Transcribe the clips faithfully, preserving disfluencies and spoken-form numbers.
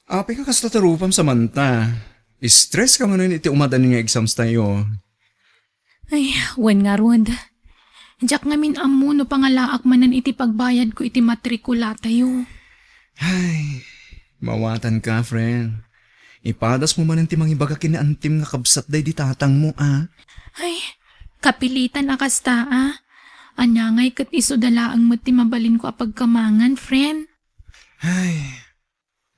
Apay nga kasta ti rupam, Samantha? Stress ka manen iti umadan nga exams tayo. Ay, wen ngarud. Diak ngamin ammo no pangalaak manen iti pagbayadko iti matrikulatayo. Ay, mawatan ka, friend. Ipadas mo manen ti mangibaga ken ni antim nga kabsat daydi tatangmo, a? Ay, kapilitan a kasta, a. Ania ngay ket isuda laeng met ti mabalinko a pagkamangan, friend. Ay,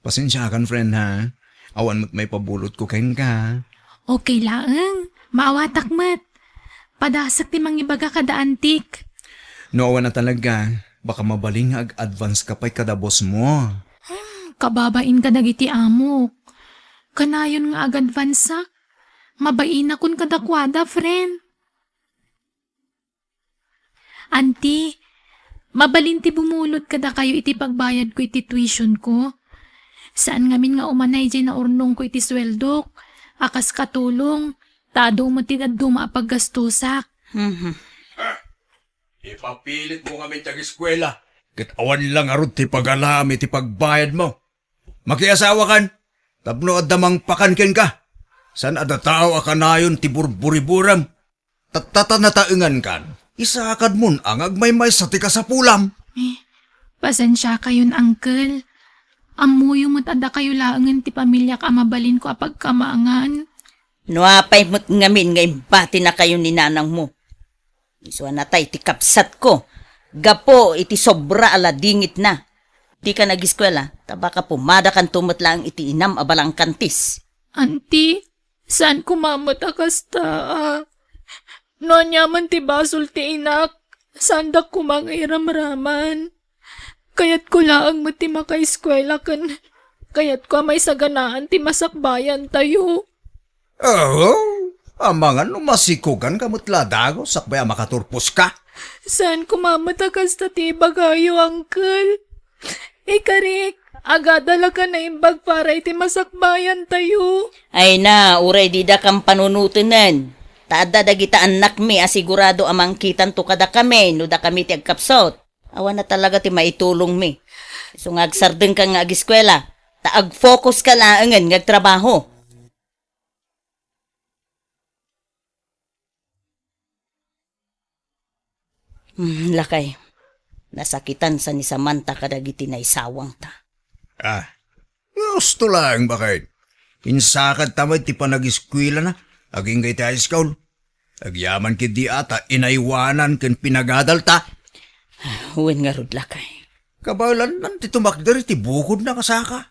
pasensiakan, friend, ha? Awan met maipabulotko kenka. Okay laeng. Maawatak met. Padasek ti mangibaga kada antik. No awan a talaga, baka mabalin nga ag-advance ka pay kada boss mo. Hmm, kababain kadagiti amok. Kanayon nga ag-advanceak. Mabainakon kadakuada, friend. Anti, mabalin ti bumulod kadakayo iti pagbayadko iti tuitionko. Saan ngamin nga umanay diay naurnongko iti sueldok, a kas katulong, ta adu met ti dadduma a paggastosak. Mhm. Ipapilit mo ngamin ti ageskuela, ket awan la ngarud ti pagalaam iti pagbayadmo. Makiasawakan, tapno adda mangpakan kenka. Saan a dataaw a kanayon ti burburiburam. Tatta ta nataengankan, isakadmon a nga agmaymaysa ti kasapulam. Eh, pasensiakayon, uncle. Ammoyo met a dakayo laengen ti pamiliak a mabalinko a pagkamangan. No apay met ngamin nga imbatinakayo ni nanangmo, isu a natay ti kabsatko gapu iti sobra a ladingitna. Dika nag-eskuela, ta baka pumadakanto met laeng iti inam a balangkantis. Anti, saan koma met a kasta, a. No aniaman ti basol ti inak, saandak koma nga iramraman. Kayatko laeng met ti makaeskuela ken kayatko a maisaganaan ti masakbayantayo. Oo, amangan no masikoganka met la dagus sakbay a makaturposka. Saan koma met a kasta ti ibagayo, uncle. Ikarik, agada la ka naimbag para iti masakbayantayo. Ay na, uray dida kan panunotenen. Ta adda dagita annakmi a sigurado a mangkitanto kadakami no dakami ti agkapsut. Awan a talaga ti maitulongmi. Isu nga agsardengka nga ageskuela, ta agfokuska laengen nga agtrabaho. Hmm, lakay, nasakitansa ni Samantha kadagiti naisawangta. Ah, gusto laeng, baket. Insakadta met ti panageskuelana agingga iti high school. Agyaman ketdi a ta inaywanan ken pinagadalta. Wen ngarud, lakay. Kabaelannan ti tumakder iti bukodna nga saka.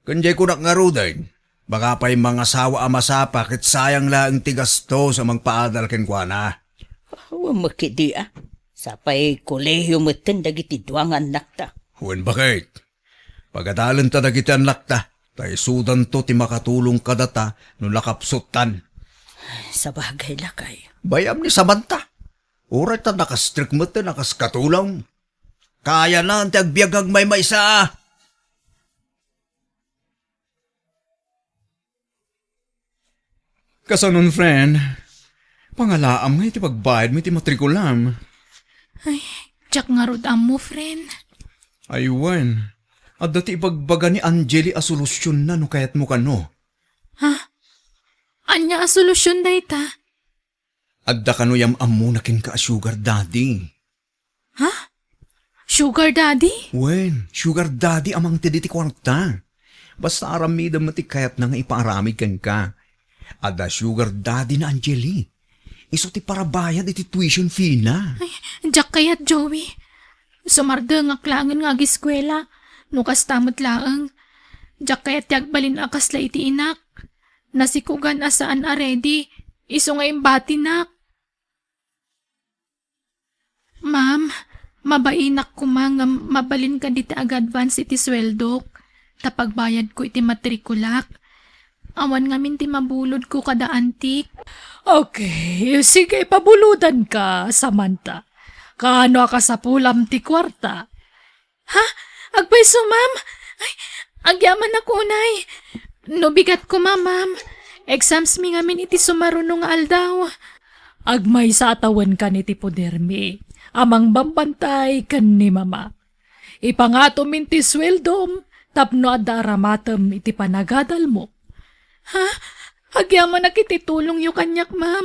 Ken diay kunak ngaruden, baka pay mangasawa a masapa ket sayang laeng ti gastos a mangpaadal kenkuana. Wen met ketdi a. Sapay kolehio metten dagiti dua nga annakta. Wen, baket. Pagadalenta dagiti annakta, ta isudanto ti makatulong kadata no nakapsuttan. Sabagay, lakay. Bayam ni Samantha. Uray ta nakastrek metten a kas katulong. Kayana ti agbiag nga agmaymaysa. Kasanon, friend? Pangalaam nga iti pagbayadmo iti matrikulam. Ay, diak ngarud ammo, friend. Ay, wen. Adda ti ibagbaga ni Angeli a solusionna no kayatmo kano. Ha? Ania a solusion dayta? Adda kano yam-ammona kenka a sugar daddy. Ha? Sugar daddy? Wen, sugar daddy a mangted iti kuarta. Basta aramidem met ti kayatna nga ipaaramid kenka. Adda sugar daddy na, Angeli. Isu ti parabayad iti tuition fee na. Ay, diak kayat, Joey. Sumardengak laengen nga ageskuela. No kasta met laeng, diak kayat ti agbalin a kasla iti inak. Nasikogan a saan a ready. Isu nga imbatinak. Ma'am, mabainak koma nga mabalin kadi ti ag-advance iti sueldok, ta pagbayadko iti matrikulak. Awan ngamin ti mabulodko kada antik. Okay, sige, pabulodanka, Samantha. Kaano a kasapulam ti kuarta? Ha? Agpayso, ma'am? Ay, agyamanak unay. No bigat koma, ma'am. Exams mi ngamin iti sumaruno nga aldaw. Agmaysa a tawenkan iti podermi a mangbambantay ken ni mama. Ipangatom ti sueldom, tapno adda aramatem iti panagadalmo. Ha? Agyamanak iti tulongyo kaniak, ma'am.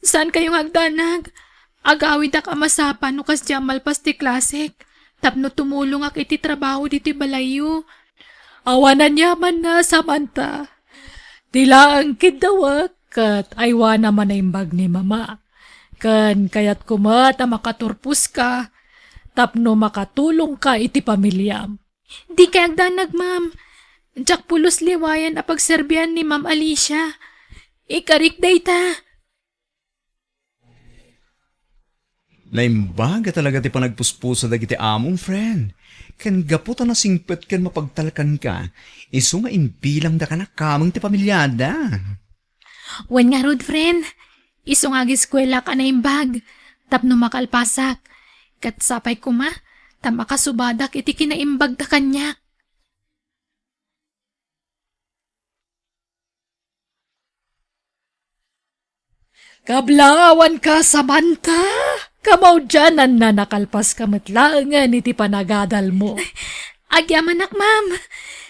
Saankayo nga agdanag. Agawidak a masapa no kasdiay a malpas ti klasek, tapno tumulongak iti trabaho ditoy balayyo. Awan aniamanna, Samantha. Ti laeng kiddawek ket aywanam a naimbag ni Mama. Ken kayatko met a makaturposka tapno makatulongka iti pamiliam. Dikay agdanag, ma'am. Diak pulos liwayan a pagserbian ni Ma'am Alicia. Ikarik dayta. Naimbag a talaga ti panagpuspuso dagiti amom, friend. Ken gapu ta nasingpet ken mapagtalkanka, isu nga imbilangdaka a kameng ti pamiliada. Wen ngarud, friend, isu nga ageskuelak a naimbag tapno makalpasak. Ket sapay koma ta makasubadak iti kinaimbagda kaniak. Kablaawanka, Samantha! Kamaudiananna, nakalpaska met laengen iti panagadalmo. Agyamanak, ma'am.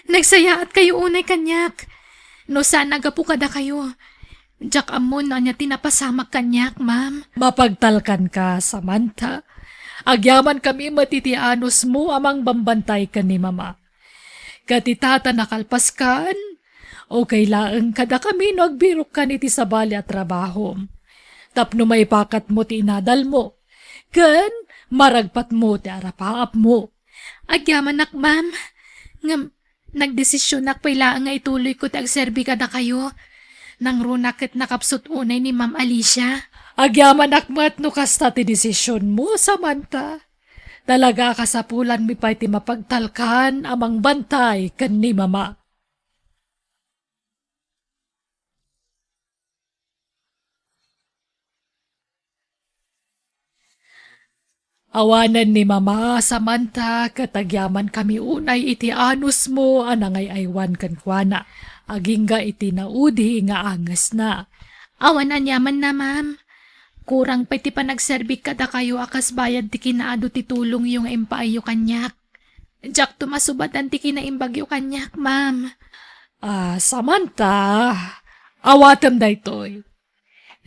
Nagsayaatkayo unay kaniak. No saan a gapu kadakayo. Diak ammo no ania ti napasamak kaniak, ma'am. Mapagtalkanka, Samantha. Agyamankami met iti anusmo a mangbambantay ken ni Mama. Ket ita ta nakalpaskan, okay laeng kadakami no agbirokkan iti sabali a trabahom. Tapno maipakatmo ti inadalmo, ken maragpatmo ti arapaapmo. Agyamanak, ma'am. Ngem, nagdesisionak pay laeng nga ituloyko ti agserbi kadakayo. Nangruna ket nakapsut unay ni Ma'am Alicia. Agyamanak met no kasta ti desisionmo, Samantha. Talaga a kasapulanmi pay ti mapagtalkan a mangbantay ken ni Mama. Awanen ni Mama, Samantha, ket agyamankami unay iti anusmo a nangay-aywan kenkuana, agingga iti naudi nga angesna. Awan aniamanna, ma'am. Kurang pay ti panagserbik kadakayo a kas bayad ti kinaadu ti tulongyo nga impaayyo kaniak. Diakto masubatan ti kinaimbagyo kaniak, ma'am. Ah, Samantha, awatem daytoy.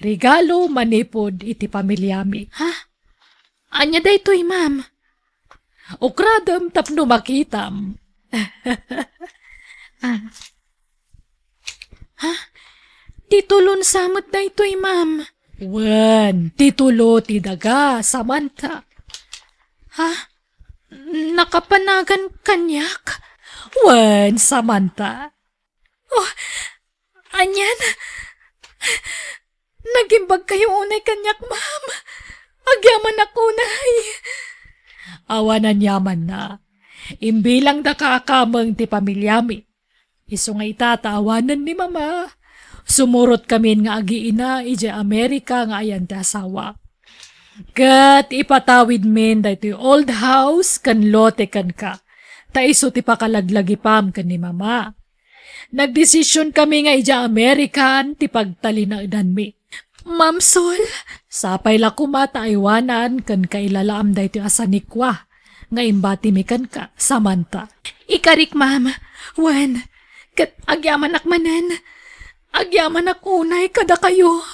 Regalo manipud iti pamiliami. Ha? Ania daytoy, ma'am? Ukradem tapno makitam. Ah. Ha? Titulon sa met daytoy, ma'am. Wen, titulo ti daga, Samantha. Ha? Nakapanagan kaniak? Wen, Samantha. Oh, anian? Nagimbagkayo unay kaniak, ma'am. Agyamanak unay. Awan aniamanna. Imbilangdaka a kameng ti pamiliami. Isu nga ita ta awanen ni Mama, sumurotkamin nga agiina idiay Amerika nga ayan ti asawa. Ket ipatawidmin daytoy old house ken lote kenka, ta isu ti pakalaglagipam ken ni Mama. Nagdesisionkami nga idiay Amerikan ti pagtalinaedanmi. Ma'am Sol. Sapay la koma ta aywanan ken kailalaam daytoy a sanikua nga imbatimi kenka, Samantha. Ikarik, ma'am. Wen, ket agyamanak manen. Agyamanak unay kadakayo.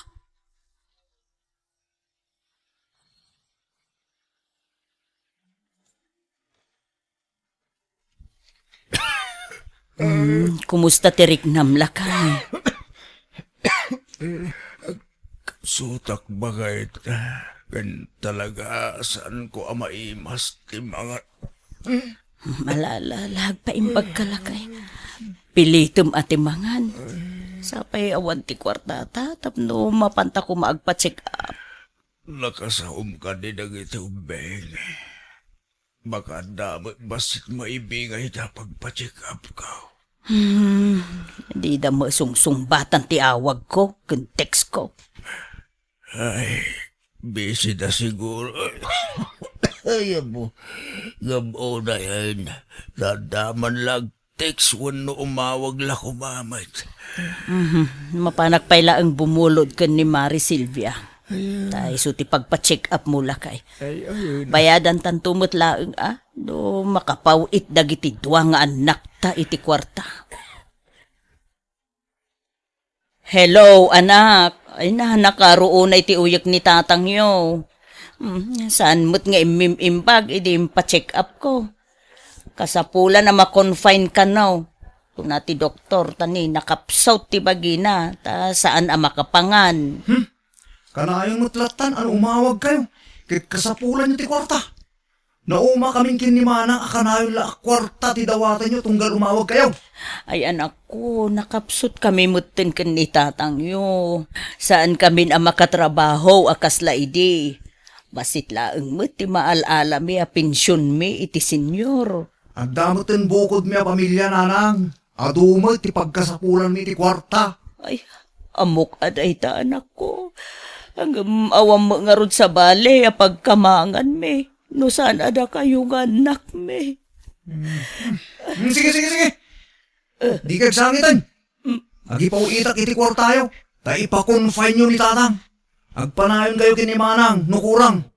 Hmm, kumusta ti riknam, lakay? Sutak bagayta, ken talaga saanko a maimas ti mangan. Malala, agpaimbagka, lakay. Pilitem a ti mangan. Sapay awan ti kuartata tapno mapanta koma agpa-check up. Nakasaom kadi dagiti ubbing. Makaadda met bassit maibingay ta pagpa-check up ko. Hmm, dida masungsungbatan ti awagko ken textko. Ay, busy da siguro. Ay, apo, gab-o na yan. Tanda man lang text wenno umawag la koma met. Mhm. Mapanak pay laeng bumulod ken ni Mari Silvia. Ay, ah. Ta isu ti pagpa-check up mo, lakay. Ay, ay, ay, na- Bayadantanto met laeng, a, no makapaw-it dagiti dua nga annakta iti kuarta. Hello, anak. Ay na, nakaruona iti uyek ni tatangyo. Hmm, saan met nga immim-imbag idi impa-check up ko. Kasapulan a ma-confine kano. Kuna ti doktor, ta ni nakapsut ti bagina, ta saan a makapangan. Hmm? Kanayon met lattan a no umawag kayo, ket kasapulanyo ti kuarta. Nauma kamin ken ni Manang a kanayon la a kuarta ti dawatenyo tunggal umawag kayo. Ay, anakko, nakapsut kami metten ken ni tatangyo. Saan kamin a makatrabaho a kasla idi. Bassit laeng met ti maal-alami a pensionmi iti senior. Adda metten bukodmi a pamilia, nanang. Adu met ti pagkasapulanmi iti kuarta. Ay, ammok a dayta, anakko. Ngem awan met ngarud sabali a pagkamanganmi no saan a dakayo nga annakmi. Hmm. Hmm, sige, sige, sige. Dika agsangiten. Agipaw-itak iti kuartayo, ta ipa-confineyo ni tatang. Agpanayon kayo ken ni Manang no kurang.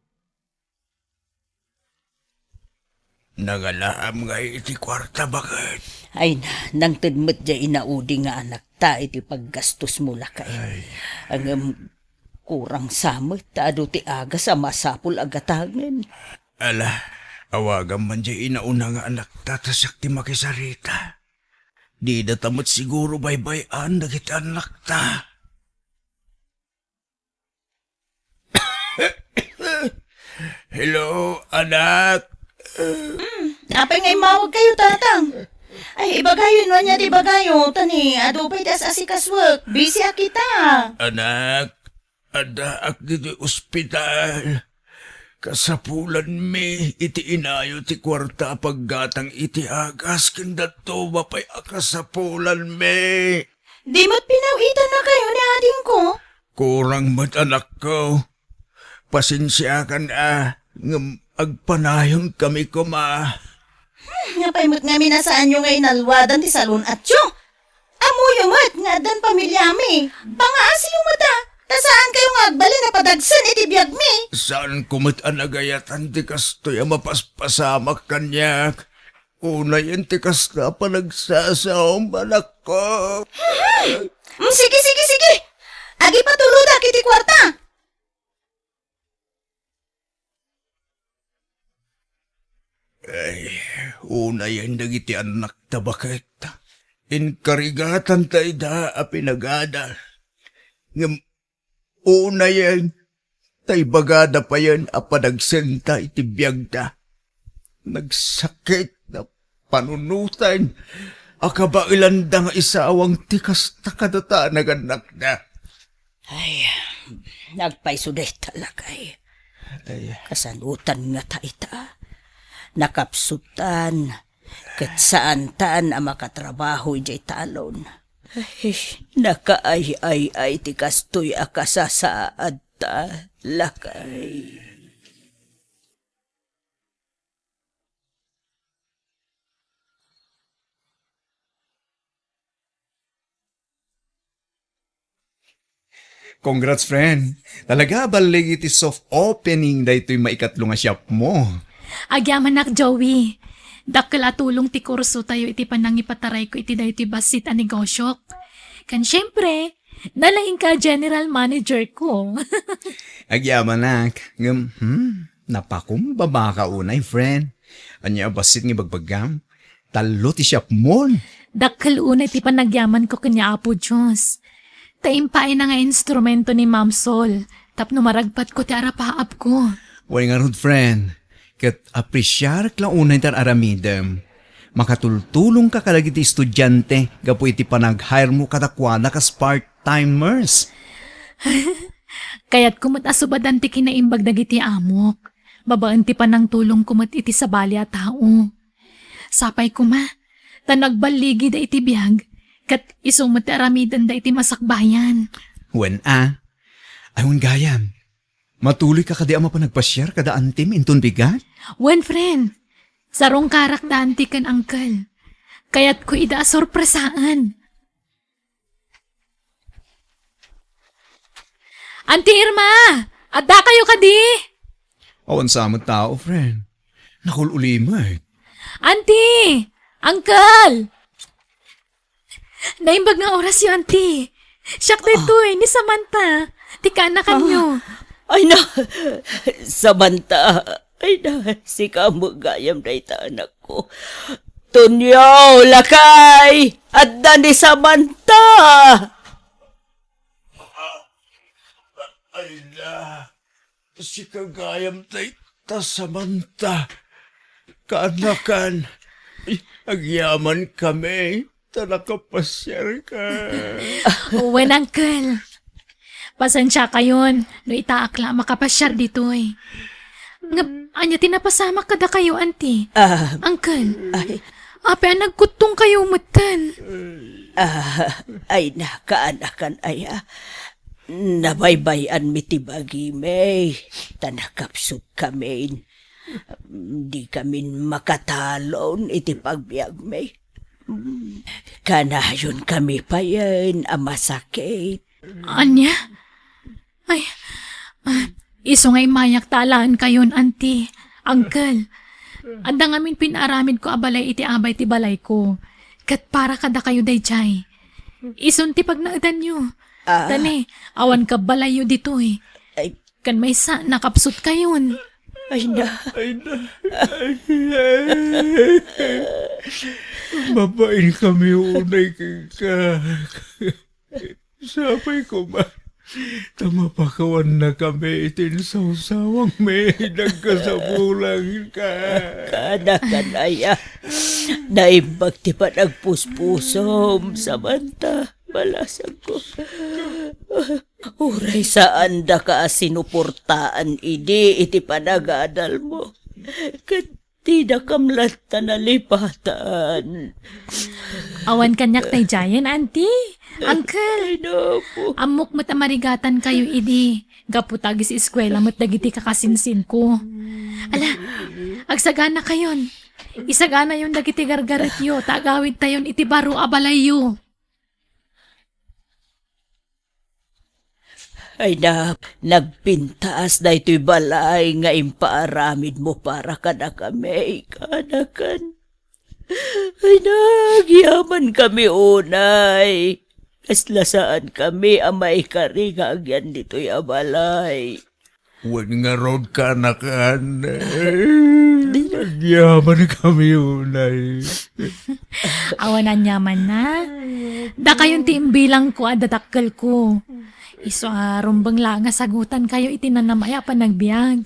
Nangalaam ngay iti kuarta, baket? Ay na, nangted met diay inaudi nga anakta iti paggastosmo, lakay. Ay. Ngem kurang sa met ta adu ti agas a masapul a gatangen. Ala, awagam man diay inauna nga anakta ta siak ti makisarita. Didata met siguro baybay-an dagiti annakta. Hello, anak. Mm, apay nga immawag kayo, tatang? Ay, ibagayo no ania ti ibagayo, ta ni adu pay ti as-asikasuek. Busy a kita. Anak, addaak ditoy ospital. Kasapulanmi iti inayo ti kuarta a paggatang iti agas ken dadduma pay a kasapulanmi. Di met pinaw-itan na kayo ni adingko? Kurang met, anakko. Pasensiakan a, ngem agpanayonkami koma. Hmm, apay met ngamin a saanyo nga inalwadan ti salun-atyo? Ammoyo met nga addan pamiliami. Pangaasiyo met a, ta saan kayo nga agbalin a padagsen iti biagmi. Saanko met a nagayatan ti kastoy a mapaspasamak kaniak. Unayen ti kasta a panagsasaom, anakko. Hmm, sige, sige, sige. Agipatulodak iti kuarta. Ay, unayen dagiti annakta, baket. Inkarigatanta ida a pinagadal. Ngem unayen, ta ibagada payen a padagsenta iti biagda. Nagsakit a panunoten a kabaelanda nga isawang ti kasta kadata a nagannakda. Ay, nagpayso dayta, lakay. Ay. Kasanutan ngata ita. Nakapsutan, ket saantan a makatrabaho idiay talon. Ay, nakaay-ay-ay ti kastoy a kasasaadta, lakay. Congrats, friend. Talaga, balligi ti soft opening daytoy maikatlo nga shop mo. Agyamanak, Joey. Dakkel a tulong ti kurso tayo iti panangipatarayko iti daytoy bassit a negosyok. Kan, siyempre, nalaingka a general manager ko. Agyamanak. Ngem, hmm, napakumbabaka unay, friend. Ania a bassit nga ibagbagam? Tallo ti shopmon. Dakkel unay ti panagyamanko ken ni Apo Dios. Ta impaayna nga instrumento ni Ma'am Sol tapno maragpatko ti arapaapko. Wen ngarud, friend, ket apresiarek la unay ti ar-aramidem. Makatultulongka kadagiti estudiante gapu iti panag-hire mo kadakuada kas part-timers. Kayatko met a subadan ti kinaimbag dagiti amok, babaen ti panangtulongko met iti sabali a tao. Sapay koma, ta nagballigida iti biag, ket isu met ti aramidenda iti masakbayan. Wen a, ay wen gayam, matuloyka kadi a mapan agpasiar kada antim inton bigat? Wen, friend, sarungkarak da anti ken angkel. Kayatko ida a sorpresaan. Auntie Irma! Adda kayo kadi? Awan sa met tao, friend. Nakul-uli met. Auntie! Uncle! Naimbag nga orasyo, Auntie. Siak daytoy, ni Samantha. Ti kaanakanyo. Ah. Ay na, Samantha. Ay na, sika met gayam dayta anakko. Tonyo, lakay! Adda ni Samantha! Ay na, sika gayam dayta, Samantha. Kaanakan, agyaman kami, ta nakapasiarka. Wen, uncle. Pasensiakayon, no itaak la a makapasiar ditoy. Ngem, ania ti napasamak kadakayo, auntie? Ah, uncle, ay. Apay a nagkuttongkayo metten? Ah, ay na, kaanakan aya. Nabaybay-anmi ti bagimi, ta nakapsutkamin. Dikamin makatalon iti pagbiagmi. Kanayonkami payen a masakit. Ania? Ay, ah, isu nga immayak ta alaenkayon, auntie, uncle. Adda ngamin pinaaramidko a balay iti abay ti balayko. Ket para kadakayo daydiay. Isun ti pagnaedanyo. Ah. Tani, awan kabbalayyo ditoy. Ay. Ken maysa, nakapsutkayon. Ay na. Ay na. Ay, ay. Mabain kami unay kenka. Sapay koma, ta mapakawanna kami iti insawsawangmi, nagkasabulangka. Kaanakan aya, naimbag ti panagpuspusom, Samantha, balasangko. Uray saandaka a sinuportaan idi iti panagadalmo. Ket Ti dakam latta nalipatan. Awan kaniak daydiayen, auntie. Uncle. Ay, naku. Ammok met a marigatankayo idi. Gapu ta agis-eskuela met dagiti kakasinsinko. Ala, agsaganakayon. Isaganayon dagiti gargaretyo, ta agawidtayon iti baro a balayyo. Ay na, nagpintas daytoy balay nga impaaramidmo para kadakami, kaanakan. Ay na, agyamankami unay. Kasla saankami a maikari nga agyan ditoy a balay. Wen ngarud, kaanakan. Agyamankami unay. Awan aniamanna. Dakayon ti imbilangko a dadakkelko. Isu a rumbeng la nga sagutankayo iti nanamay a panagbiag.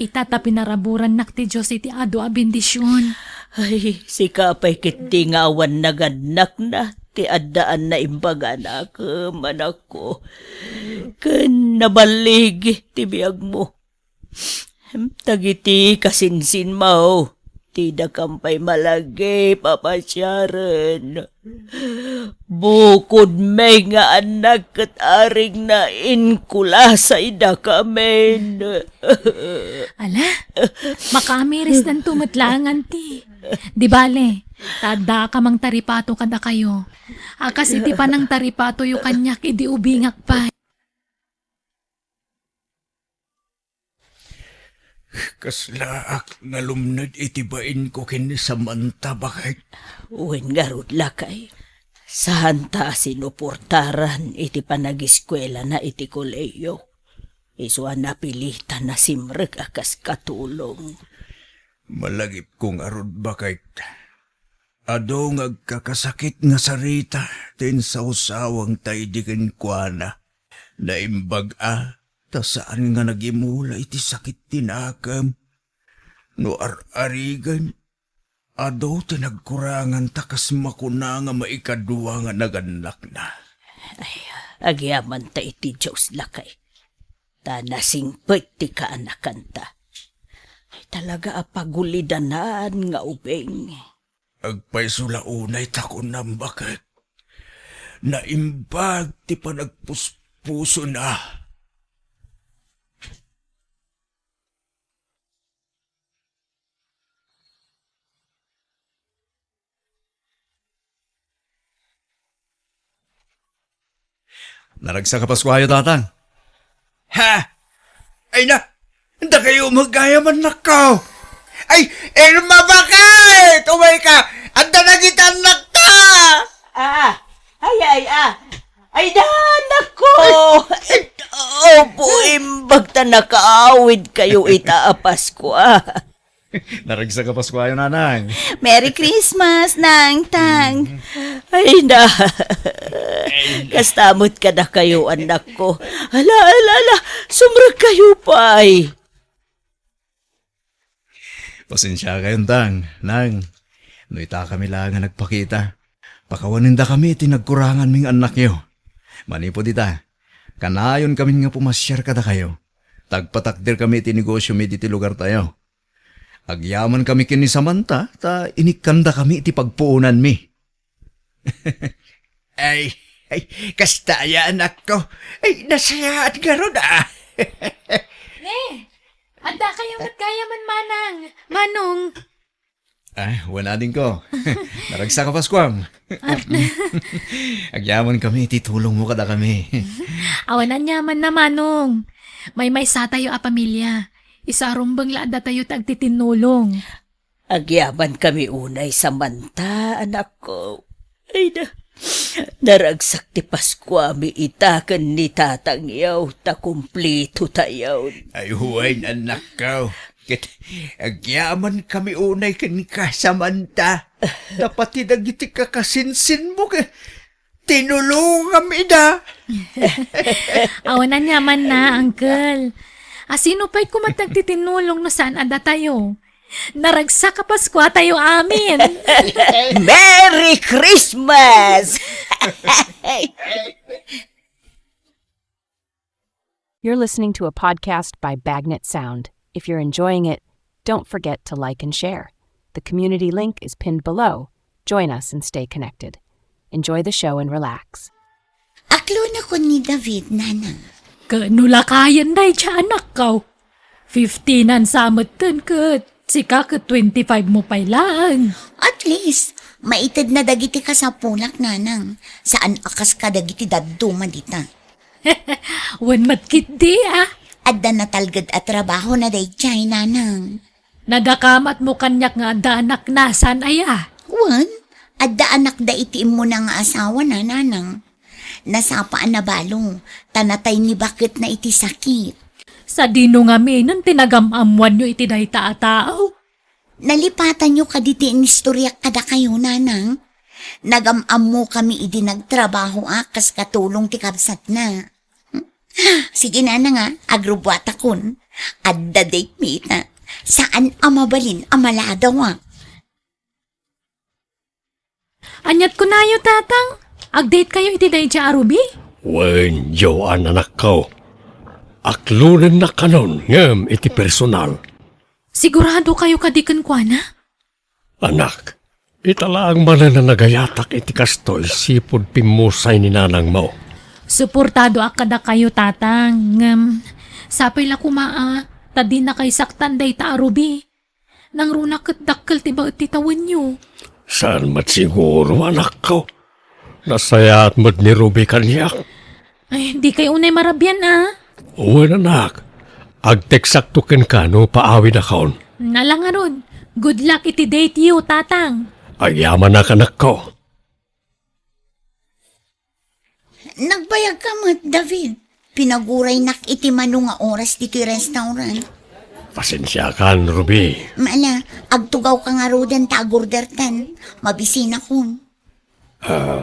Ita ta pinaraburannak ti Dios iti adu a bendision. Ay, sika pay ketdi nga awan nagannakna ti addaan naimbag a nakem, anakko. Ken naballig ti biagmo. Dagiti kasinsinmo, ti dakam pay malagip a pasiaren. Bukodmi nga annak ket arigna inkulasay dakamin. Ala, makaamirisdanto met laeng, auntie. Di bale, ta addaak a mangtaripato kadakayo. A kas iti panangtaripatoyo kaniak idi ubingak pay. Kaslaak nga lumned iti bainko ken ni Samantha, baket. Wen ngarud, lakay, saanta a sinuportaran iti panagiskuelana iti kolehiyo. Isu a napilitan a simrek a kas katulong. Malagipko ngarud, baket. Adu nga agkakasakit nga sarita ti insawsawangta idi kenkuana. Naimbag a, ta saan nga nagimula iti sakit ti nakem. No ar-arigen, adu ti nagkurangan ta kas makuna nga maikadua nga nagannakna. Ay, agyamanta iti Dios, lakay. Ta nasingpet ti kaanakanta. Ay, talaga a pagulidanan nga ubing. Agpayso la unay ta kunam, baket. Naimbag ti panagpuspusona. Naragsak a Paskuayo, Tatang. Ha? Ay na, dakayo met gayam, annakko. Ay, Irma, bakit? Umayka, adda dagiti annakta. Ah, ay, ay, ah. Ay, da, annakko. Opo, imbag ta nakaawidkayo ita a Paskua. Naragsak a Paskuayo, Nanang. Merry Christmas, Nangtang. Mm. Ay na. Kasta met kadakayo, annakko. Ala, ala, ala. Sumrekkayo pay. Pasensiakayon, Tang, Nang. No itakami laeng a nagpakita, pakawanendakami ti nagkuranganmi nga annakyo. Manipud ita, kanayonkamin nga pumasiar kadakayo. Tagpatakderkami iti negosyomi ditoy lugartayo. Agyamankami ken ni Samantha, ta inikkandakami iti pagpuonanmi. Ay, ay, kasta aya, annakko. Ay, nasayaat ngarud, ah. Ne, adda kayo met gayam, Manang. Manong. Ah, wen, adingko. Naragsak a Paskuam. At agyamankami iti tulongmo kadakami. Awan aniamanna, Manong. Maymaysatayo a pamilia. Isu a rumbeng la addatayo ti agtitinnulong. Agyamankami unay, Samantha, annakko. Ay na, naragsak ti Paskuami ita ken ni tatangyo, ta kumpletotayon. Ay, wen, annakko. Ket agyamankami unay kenka, Samantha. Ta pati dagiti kakasinsinmo ket tinulongam ida. Awan aniamanna, Uncle. A, sino pay koma ti agtitinnulong no saan a datayo? Naragsak a Paskuatayo amin. Merry Christmas! You're listening to a podcast by Bagnet Sound. If you're enjoying it, don't forget to like and share. The community link is pinned below. Join us and stay connected. Enjoy the show and relax. Aklonakon ni David, Nanang. Ket no lakayen dayta, annakko. Fifteen-an sa metten ket sika ket twenty-five mo pay laeng. At least, maitedna dagiti kasapulak, Nanang. Saan a kas kadagiti dadduma dita. Wen met ketdi, a. Adda natalged a trabahona daydiay, Nanang. Nadakamatmo kaniak nga adda anakna, saan aya? Wen, adda anakda iti immuna nga asawana, Nanang. Nasapa a nabalo, ta natay ni baketna iti sakit. Sadino ngamin ti nagam-ammoanyo iti dayta a tao? Nalipatanyo kadi ti inistoriak kadakayo, Nanang? Nagam-ammokami idi nagtrabahoak kas katulong ti kabsatna. Sige, Nanang, a, agrubbuatakon. Adda date mi ita. Saan a mabalin a maladawak. Aniat kunayo, Tatang? Agdate kayo iti daydiay a Ruby? Wen, Joan, anakko. Aklonennak kanon ngem iti personal. Sigurado kayo kadi kenkuana? Anak, ita laeng manen a nagayatak iti kastoy sipud pimmusay ni nanangmo. Suportadoak kadakayo, Tatang, ngem sapay la koma a ta dinakay saktan dayta a Ruby. Nangruna ket dakkel ti baet ti tawenyo. Saan met siguro, anakko. Nasayaat met ni Ruby kaniak. Ay, dikay unay marabian, a. Wen, anak. Agteksakto kenka no paawidakon. Ala ngarud. Good luck iti date yo, Tatang. Agyamanak, anakko. Nagbayagka met, David. Pinaguraynak iti mano nga oras ditoy restaurant. Pasensiakan, Ruby. Ala, agtugawka ngaruden ta agordertan. Mabisinakon. Ah,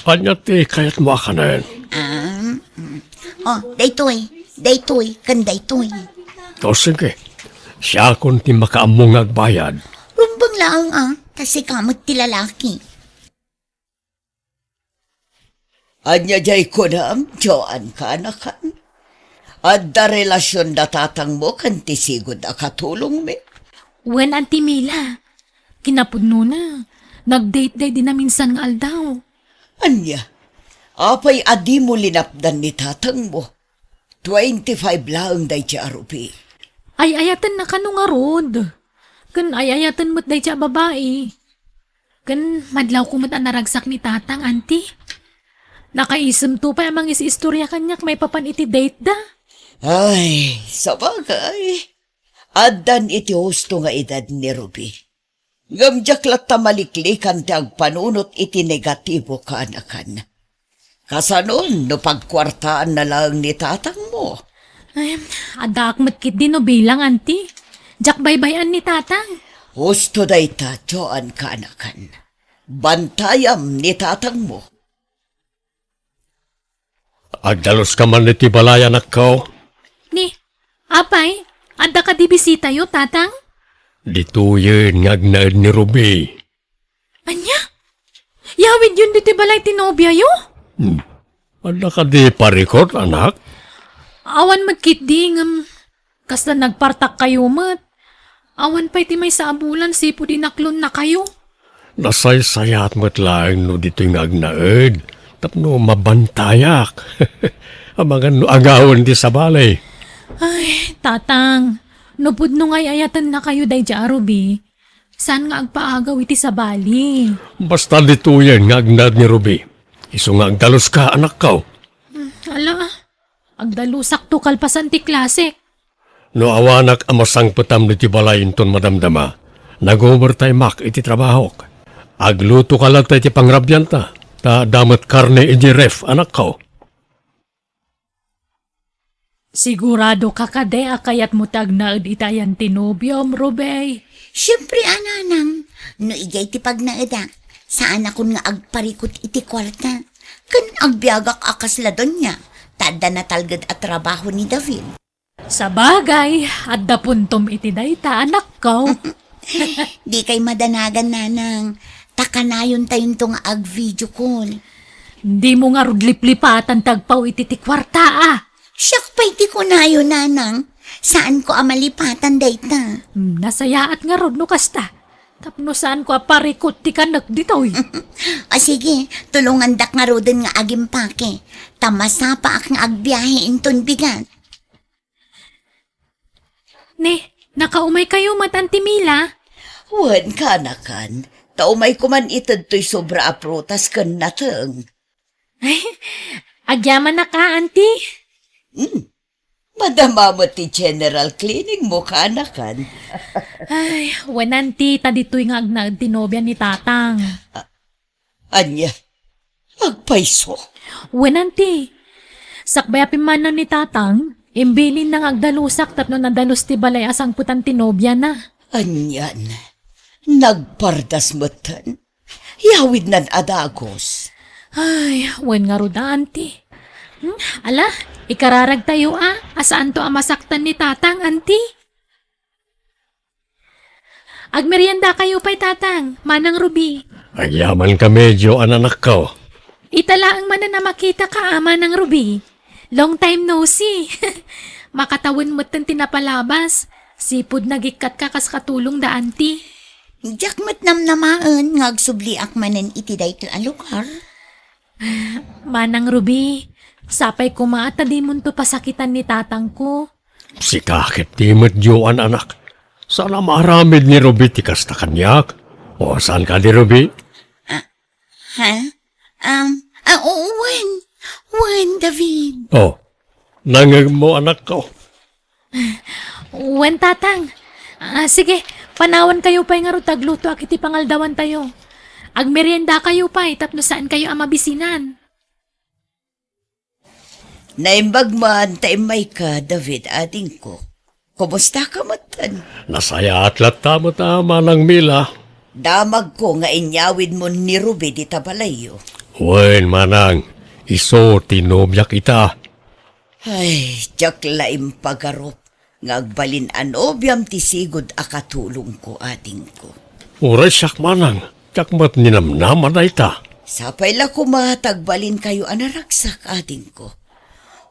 ania ti kayatmo a kanen? Ah, mm. Oh, daytoy, daytoy, ken daytoy. O, sige. Siakon ti makaammo nga agbayad. Rumbeng laeng, a, ta sika met ti lalaki. Ania diay kunam, Joan, kaanakan? Adda relasion da tatangmo ken ti sigud a katulongmi? Wen, Auntie Mila. Kinapudnona, nag-date daydi naminsan nga aldaw. Ania? Apay a dimo linapdan ni tatangmo? Twenty-five laeng daydiay a rupi. Ay-ayatenna kano ngarud. Ken ay-ayaten met daydiay a babai. Ken madlawko met a naragsak ni Tatang, Auntie. Nakaisemto pay a mangisis-istorya kaniak maipapan iti date da. Ay, sabagay, addan iti husto nga edad ni Ruby. Ngem diak latta maliklikan ti agpanunot iti negatibo, kaanakan. Kasanon no pagkuartaanna laeng ni tatangmo? Ay, addaak met ketdi no bilang, anti. Diak baybay-an ni tatang. Husto dayta, Joan, kaanakan. Bantayam ni tatangmo. Agdaluska man iti balay, anakko. Ni, apay, adda kadi bisitayo, tatang? Ditoyen nga agnaed ni Ruby. Ania? Yawidyon ditoy balay ti nobiayo? Hmm. Adda kadi parikut, anak? Awan met ketdi, ngem kasla nagpartakkayo met. Awan pay ti maysa a bulan sipud inaklonnakayo. Nasaysayaat met laeng no ditoy nga agnaed tapno mabantayak. Amangan no agawen ti sabali. Ay, tatang, no pudno nga ay-ayatennakayo daydiay a Ruby, saan nga agpaagaw iti sabali? Basta ditoyen nga agnaed ni Ruby. Isu nga agdaluska, anakko. Hmm, ala, agdalusakto kalpasan ti klasek. No awanak a masangpetam ditoy balay inton madamdama, nag-overtime-ak iti trabahok. Aglutoka latta iti pangrabianta, ta adda met karne idiay ref, anakko. Siguradoka kadi a kayatmo ti agnaed iti ayan ti nobiom, Ruby? Siempre a, nanang, no idiay ti pagnaedak, saanakon nga agparikut iti kuarta. Ken agbiagak a kasla donia, ta adda natalged a trabaho ni David. Sabagay, adda puntom iti dayta, anakko. Dikay madanagan, nanang. Ta kanayontayonto nga ag-video call. Dimo ngarud liplipatan ti agpao iti ti kuarta, a. Siak pay ti kunayo, nanang. Saanko a malipatan dayta. Hmm, nasayaat ngarud no kasta. Tapno saanko a parikut ti kanek ditoy. O sige, tulongandak ngaruden nga agimpake. Ta masapaak nga agbiahe inton bigat. Ne, nakaumaykayo met, Auntie Mila? Wen, kaanakan, ta umayko man ited toy sobra a prutas ken nateng. Ay, agyamanak a, Auntie. Hmm. Madama met ti general cleaning mo, kaanakan. Ay, wen, Auntie, ta ditoy nga agnaed ti nobia ni Tatang. Ah, Ania, agpayso? Wen, Auntie. Sakbay a pimmanaw ni Tatang, imbilinna nga agdalusak tapno nadalus ti balay a sangpetan ti nobiana. Anian, nagpardas metten. Yawidnan a dagus. Ay, wen ngarud a, Auntie. Hmm, ala, ikararagtayo a, a saanto a masaktan ni Tatang, Auntie. Agmeriendakayo pay, Tatang, Manang Ruby. Agyamankami, Joan, anakko. Ita laeng manen a makitaka, a, Manang Ruby. Long time no see. Makatawen metten ti napalabas. Sipud nagikkatka kas katulong da Auntie. Diak met namnamaen nga agsubliak manen iti daytoy a lugar. Manang Ruby, sapay koma ta dimonto pasakitan ni tatangko. Sika ket di met, Joan, anak. Saan a maaramid ni Ruby ti kasta kaniak. O, saan kadi, Ruby? Ah, ha? Um, ah, oo, wen. Wen, David. O, nangngegmo, anakko. Wen, Tatang. Ah, sige, panawankayo pay ngarud ta aglutoak iti pangaldawantayo. Agmeriendakayo pay tapno saankayo a mabisinan. Naimbag man ta immayka, David, adingko. Kumustaka metten? Nasayaat latta met a, Manang Mila. Damagko nga inyawidmon ni Ruby dita balayyo. Wen, manang, isu ti nobiak ita. Ay, diak la impagarup nga agbalin a nobiam ti sigud a katulongko, adingko. Uray siak, manang, diak met ninamnama dayta. Sapay la koma ta agbalinkayo a naragsak, adingko.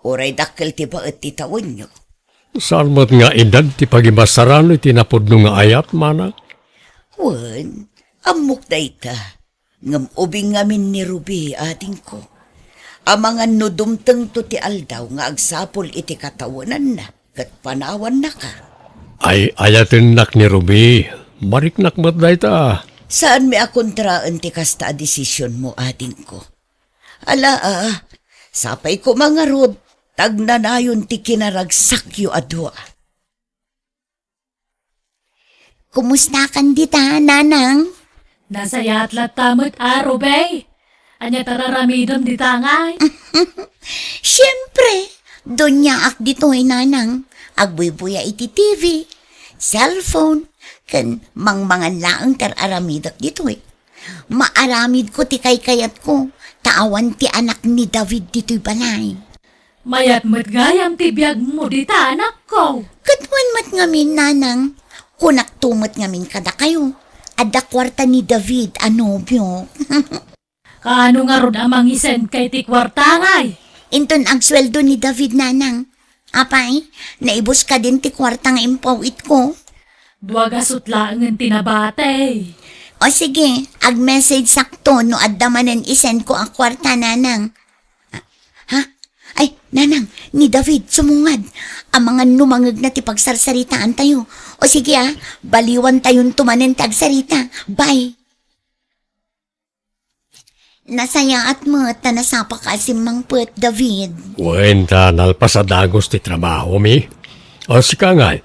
Uray dakkel ti baet ti tawenyo. Saan met nga edad ti pagimasarano iti napudno nga ayat, manang? Wen, ammok dayta. Ngem ubing ngamin ni Ruby, adingko. Amangan no dumtengto ti aldaw nga agsapul iti katawenanna ket panawannaka. Ay-ayatennak ni Ruby. Mariknak met dayta. Saanmi a kontraen ti kasta a desisionmo, adingko. Ala, a, sapay koma ngarud, ta agnanayon ti kinaragsakyo a dua. Kumustakan dita, Nanang? Nasayaat latta met a, Rubey. Ania ti ar-aramidem dita ngay? Siempre, doniaak ditoy, Nanang. Agbuybuya iti T V, cellphone, ken mangmangan laeng ti ar-aramidek ditoy. Maaramidko ti kaykayatko, ta awan ti anak ni David ditoy balay. Mayat met gayam ti biagmo dita, anakko. Ket wen met ngamin, Nanang, kunakto met ngamin kadakayo. Adda kuarta ni David a nobio. Kaano ngarud a mangisend kay ti kuarta ngay? Inton agsueldo ni David, Nanang. Apay, naibus kadin ti kuarta nga impaw-itko? Dua gasut laengen ti nabati. O sige, ag-message sakto no adda manen isendko a kuarta, Nanang. Ha? Ay, Nanang, ni David, sumungad. Amangan no mangngegna ti pagsarsaritaantayo. O sige, ah, baliwantayonto manen ti agsarita. Bye. Nasayaat met ta nasapaka a simmangpet, David. Wen, ta nalpas a dagus ti trabahomi. O, sika ngay,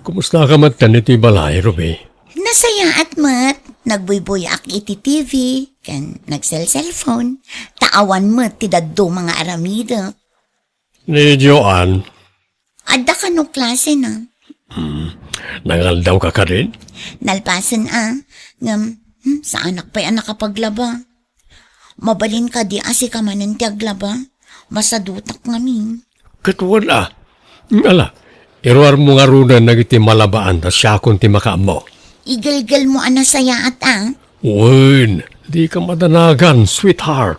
kumustaka met ditoy balay, Ruby? Nasayaat met. Nagbuybuyaak iti T V, ken nagselselpon. Ta awan met ti dadduma nga aramidek. Ni Joan? Adda kano klasena. Hmm. Nangaldawka kadin? Nalpasen a. Ngem, hmm, saanak pay a nakapaglaba. Mabalin kadi a sika manen ti aglaba? Masadutak ngamin. Ket wen a. Ala, iruarmo ngaruden dagiti malabaan ta siakon ti makaammo. Igelgelmo a nasayaat a. Wen, dika madanagan, sweetheart.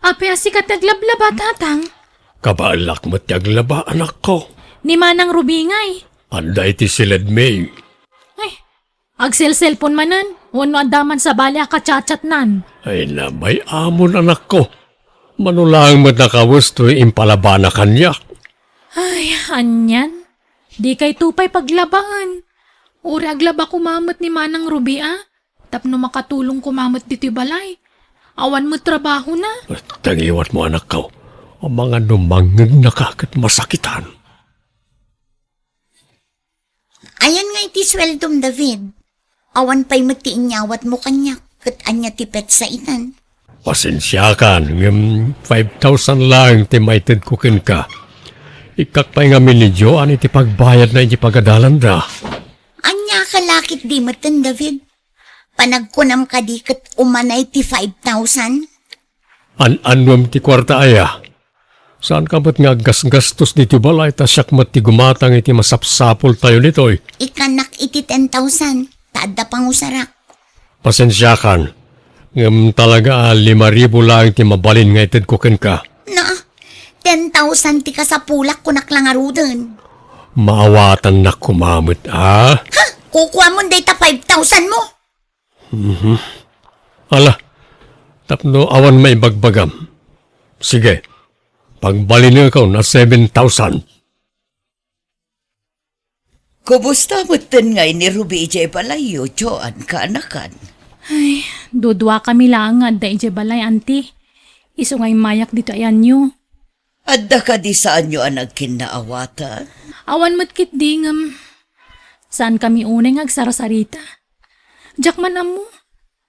Apay a sika ti aglablaba, Tatang? Kabaelak met ti aglaba, anakko. Ni Manang Ruby ngay? Adda iti siledmi. Ay, agselselpon manen, wenno adda man sabali a kachatchatnan? Ay, nabay-amon, anakko. Mano laeng met a kawes toy impalabana kaniak. Ay, anian? Dikayto pay paglabaen. Uray aglaba koma met ni Manang Ruby a. Tapno makatulong koma met ditoy balay. Awan met trabahona. Tagiwatmo, anakko. Amangan no mangngegnaka ket masakitan. Ayan nga iti sueldom, David. Awan pay met ti inyawatmo kaniak, ket ania ti petsa itan? Pasensiakan, ngem five thousand laeng ti maitedko kenka. Ikkak pay ngamin ni Joan iti pagbayadna iti pagadalanda. Ania ka lakit di metten, David? Panagkunam kadi ket umanay ti five thousand? An-annuem ti kuarta aya? Saanka met nga aggasgastos ditoy balay ta siak met ti gumatang iti masapsapultayo ditoy? Ikkannak iti ten thousand, ta adda pangusarak. Pasensiakan, ngem talaga a lima ribu laeng ti mabalin nga itedko kenka. Na, ten thousand ti kasapulak, kunak la ngaruden. Maawatannak koma met, a? Ha? Kukuamon dayta five thousand mo? Mhm. Ala, tapno awan maibagbagam. Sige, pagbalinekon a seven thousand. Kumusta metten ngay ni Ruby idiay balayyo, Joan, kaanakan? Ay, duduakami laeng nga adda idiay balay, Auntie. Isu nga immayak ditoy ayanyo. Adda kadi saanyo a nagkinnaawatan? Awan met ketdi ngem saankami unay nga agsarsarita. Diak man ammo.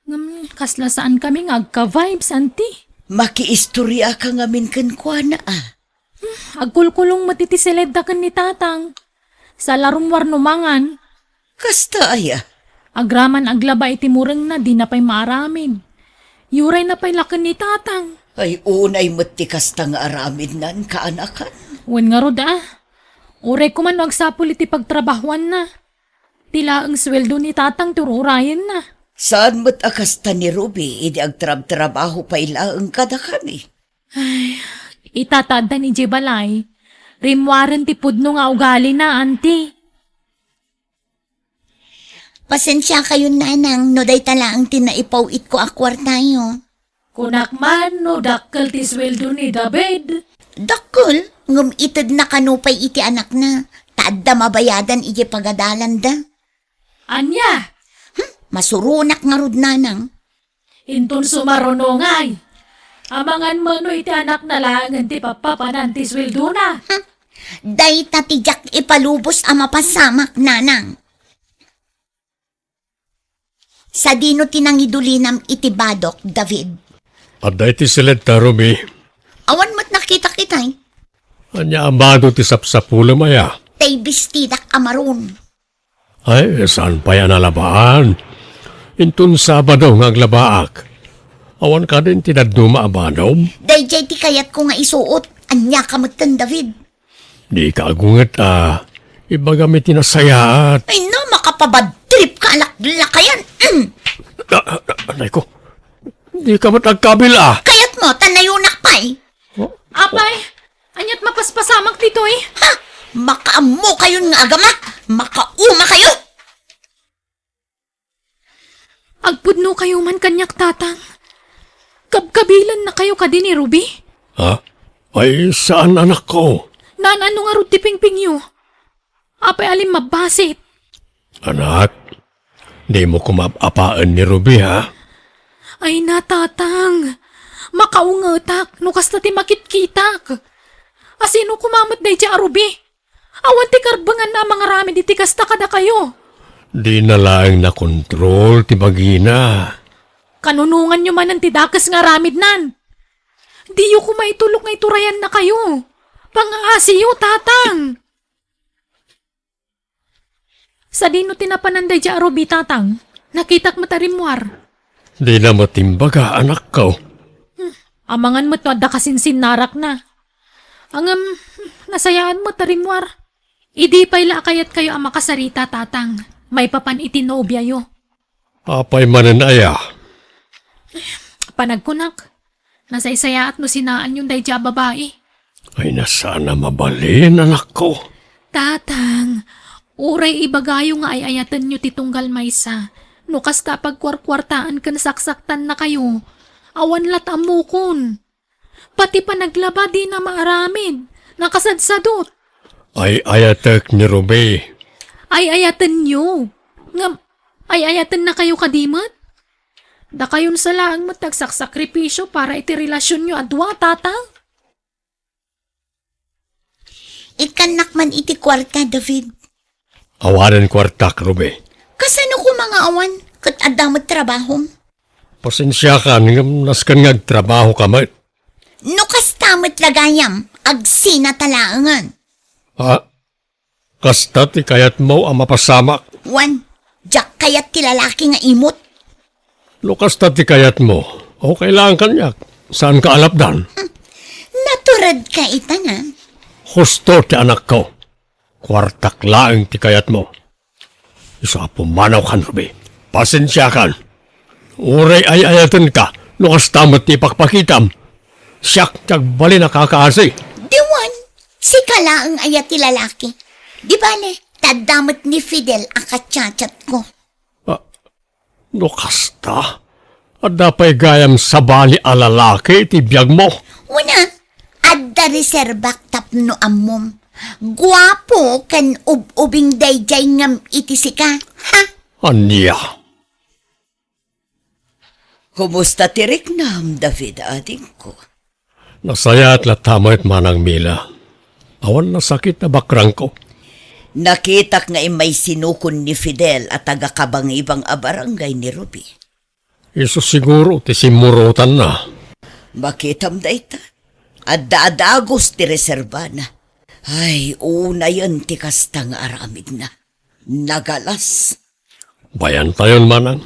Ngem kasla saankami nga agka-vibes, Auntie. Makiistoriaka ngamin kenkuana, a. Hmm, agkulkulong met iti siledda ken ni Tatang. Saan la rummuar no mangan. Kasta aya? Agraman aglaba iti murengna, dina pay maaramid. Iyurayna pay la ken ni Tatang. Ay, unay met ti kasta nga aramidnan, kaanakan. Wen ngarud a. Uray koma no agsapul iti pagtrabahoanna. Ti laeng sueldo ni Tatang ti ur-urayenna. Saan met a kasta ni Ruby idi agtrabtrabaho pay laeng kadakami? Ay, ita ta addan idiay balay, rimmuaren ti pudno nga ugalina, Auntie. Pasensiakayon, Nanang, no dayta laeng ti naipaw-itko a kuartayo. Kunak man no dakkel ti sueldo ni David. Dakkel, ngem itedna kano pay iti anakna, ta adda mabayadan idiay pagadalanda. Ania? Hmm, masuronak ngarud, Nanang. Inton sumaruno ngay, Amangan met no iti anakna laengen ti pappapanan ti sueldona. Hmm. Dayta ti diak ipalubos a mapasamak, nanang. Sadino ti nangidulinam iti badok, David? Adda iti siled ta, Ruby. Awan met nakitak itay. Ania a bado ti sapsapulem aya? Tay bestidak a maroon. Ay, saan pay a nalabaan? Inton Sabado nga aglabaak. Awan kadin ti dadduma a banom? Daydiay ti kayatko nga isuot. Ania ka metten, David? Dika agunget a ibagam iti nasayaat. Ay na, makapabad trip ka, alaklakayan. Mm. Ah, ah, ah, anay ko. Dika met agkabil a. Kayatmo, ta nayonak pay. Oh. Apay, aniat mapaspasamak ditoy? Ha? Makaammo kayon nga agamak. Makauma kayo. Agpudno kayo man kaniak, Tatang. Kabkabilan na kayo kadi ni Ruby? Ha? Ay, saan, anakko? Naan-ano ngarud ti pingpingyo? Apay a limmabbasit? Anak, dimo koma ap-apaen ni Ruby, ha? Ay na, Tatang. Makaungetak no kasta ti makitkitak. A sino koma met daydiay a Ruby? Awan ti karbenganna a mangaramid iti kasta kadakayo. Dina laeng nakontrol ti bagina. Kanunonganyo manen ti dakes nga aramidnan. Diyo koma itulok nga iturayanna kayo. Pangaasiyo, Tatang. Sadino ti napanan daydiay a Ruby, Tatang? Nakitak met a rimmuar. Dina met imbaga, anakko. Hmm, amangan met no adda kasinsinnarakna. Ngem, nasayaat met a rimmuar. Idi pay la a kayatkayo a makasarita, Tatang, maipapan iti nobiayo. Apay manen aya? Panagkunak, nasaysayaat no sinaanyon daydiay a babai. Ay, na, saan a mabalin, anakko. Tatang, uray ibagayo nga ay-ayatenyo ti tunggal maysa, no kasta a pagkuarkuartaan ken saksaktannakayo, awan lat ammokon. Pati panaglaba dina maaramid. Nakasadsadot. Ay-ayatek ni Ruby. Ay-ayatenyo. Ngem, ay-ayatennakayo kadi met? Dakayon sa laeng met ti agsaksakripisio para iti relasionyo a dua, Tatang. Ikkannak man iti kuarta, David. Awanen kuartak, Ruby. Kasano koma nga awan? Ket adda met trabahom. Pasensiakan, ngem nasken nga agtrabahoka met. No kasta met la gayam, agsina ta laengen. Ah, kasta ti kayatmo a mapasamak? Wen, diak kayat ti lalaki nga imot. No kasta ti kayatmo, okay laeng kaniak. Saanka a lapdan? Hmm. Naturedka ita, na. Husto ti anakko. Kuartak laeng ti kayatmo. Isu a pumanawkan, Ruby. Pasensiakan. Uray ay-ayatenka no kasta met ti ipakpakitam. Siak ti agbalin a kakaasi. Diwan, sika laeng aya ti lalaki. Di bale, ta adda met ni Fidel a kachatchatko. Ah, no kasta, adda pay gayam sabali a lalaki iti biagmo? Una, adda reserbak tapno ammom. Guapo ken ub-ubing daydiay ngem iti sika. Ha? Ania? Kumusta ti riknam, David, adingko? Nasayaat latta met, Manang Mila. Awan nasakit a bakrangko. Nakitak nga immay sinukon ni Fidel a taga-Kabangibang a barangay ni Ruby. Isu siguro ti simmurotanna. Makitam dayta. Adda a dagus ti reserbana. Ay, unayen ti kasta nga aramidna. Nagalas. Bayantayon, Manang.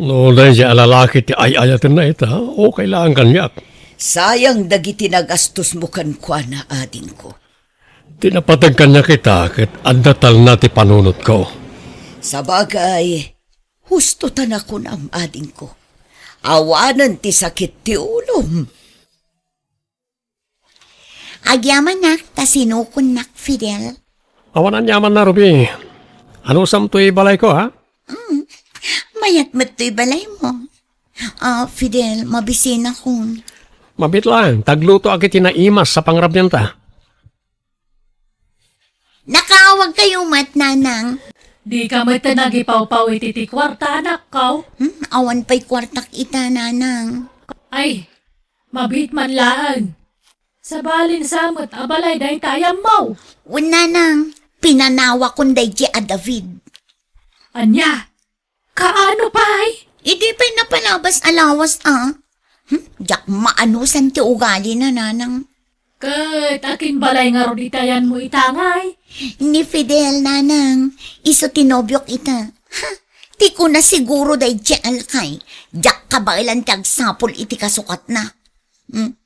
No daydiay a lalaki ti ay-ayatenna ita, okay laeng kaniak. Sayang dagiti nagastosmo kenkuana, adingko. Ti napateg kaniak ita ket adda talna ti panunotko. Sabagay, husto ta nakunam, adingko. Awanen ti sakit ti ulom. Agyamanak ta sinukonnak, Fidel. Awan aniamanna, Ruby. Anusam toy balayko, ha? Mm. Mayat met toy balaymo. Ah, Fidel, mabisinakon. Mabiit laeng, ta aglutoak iti naimas a pangrabianta. Nakaawagkayo met, Nanang. Dika met nagipawpaw iti ti kuarta, anakko. Hmm, awan pay kuartak ita, Nanang. Ay, Mabiit man laeng. Sabalin sa met a balay dayta a yammaw. Wen, nanang, pinanawakon daydi a David. Ania? Kaano pay? Idi pay napalabas a lawas, a. Hmm? Diak maanusan ti ugalina, nanang. Ket akin balay ngarud iti ayanmo ita ngay? Ni Fidel, nanang. Isu ti nobiok ita. Ha? Ti kuna siguro daydi a lakay. Diak kabaelan ti agsapul iti kasukatna. Hmm?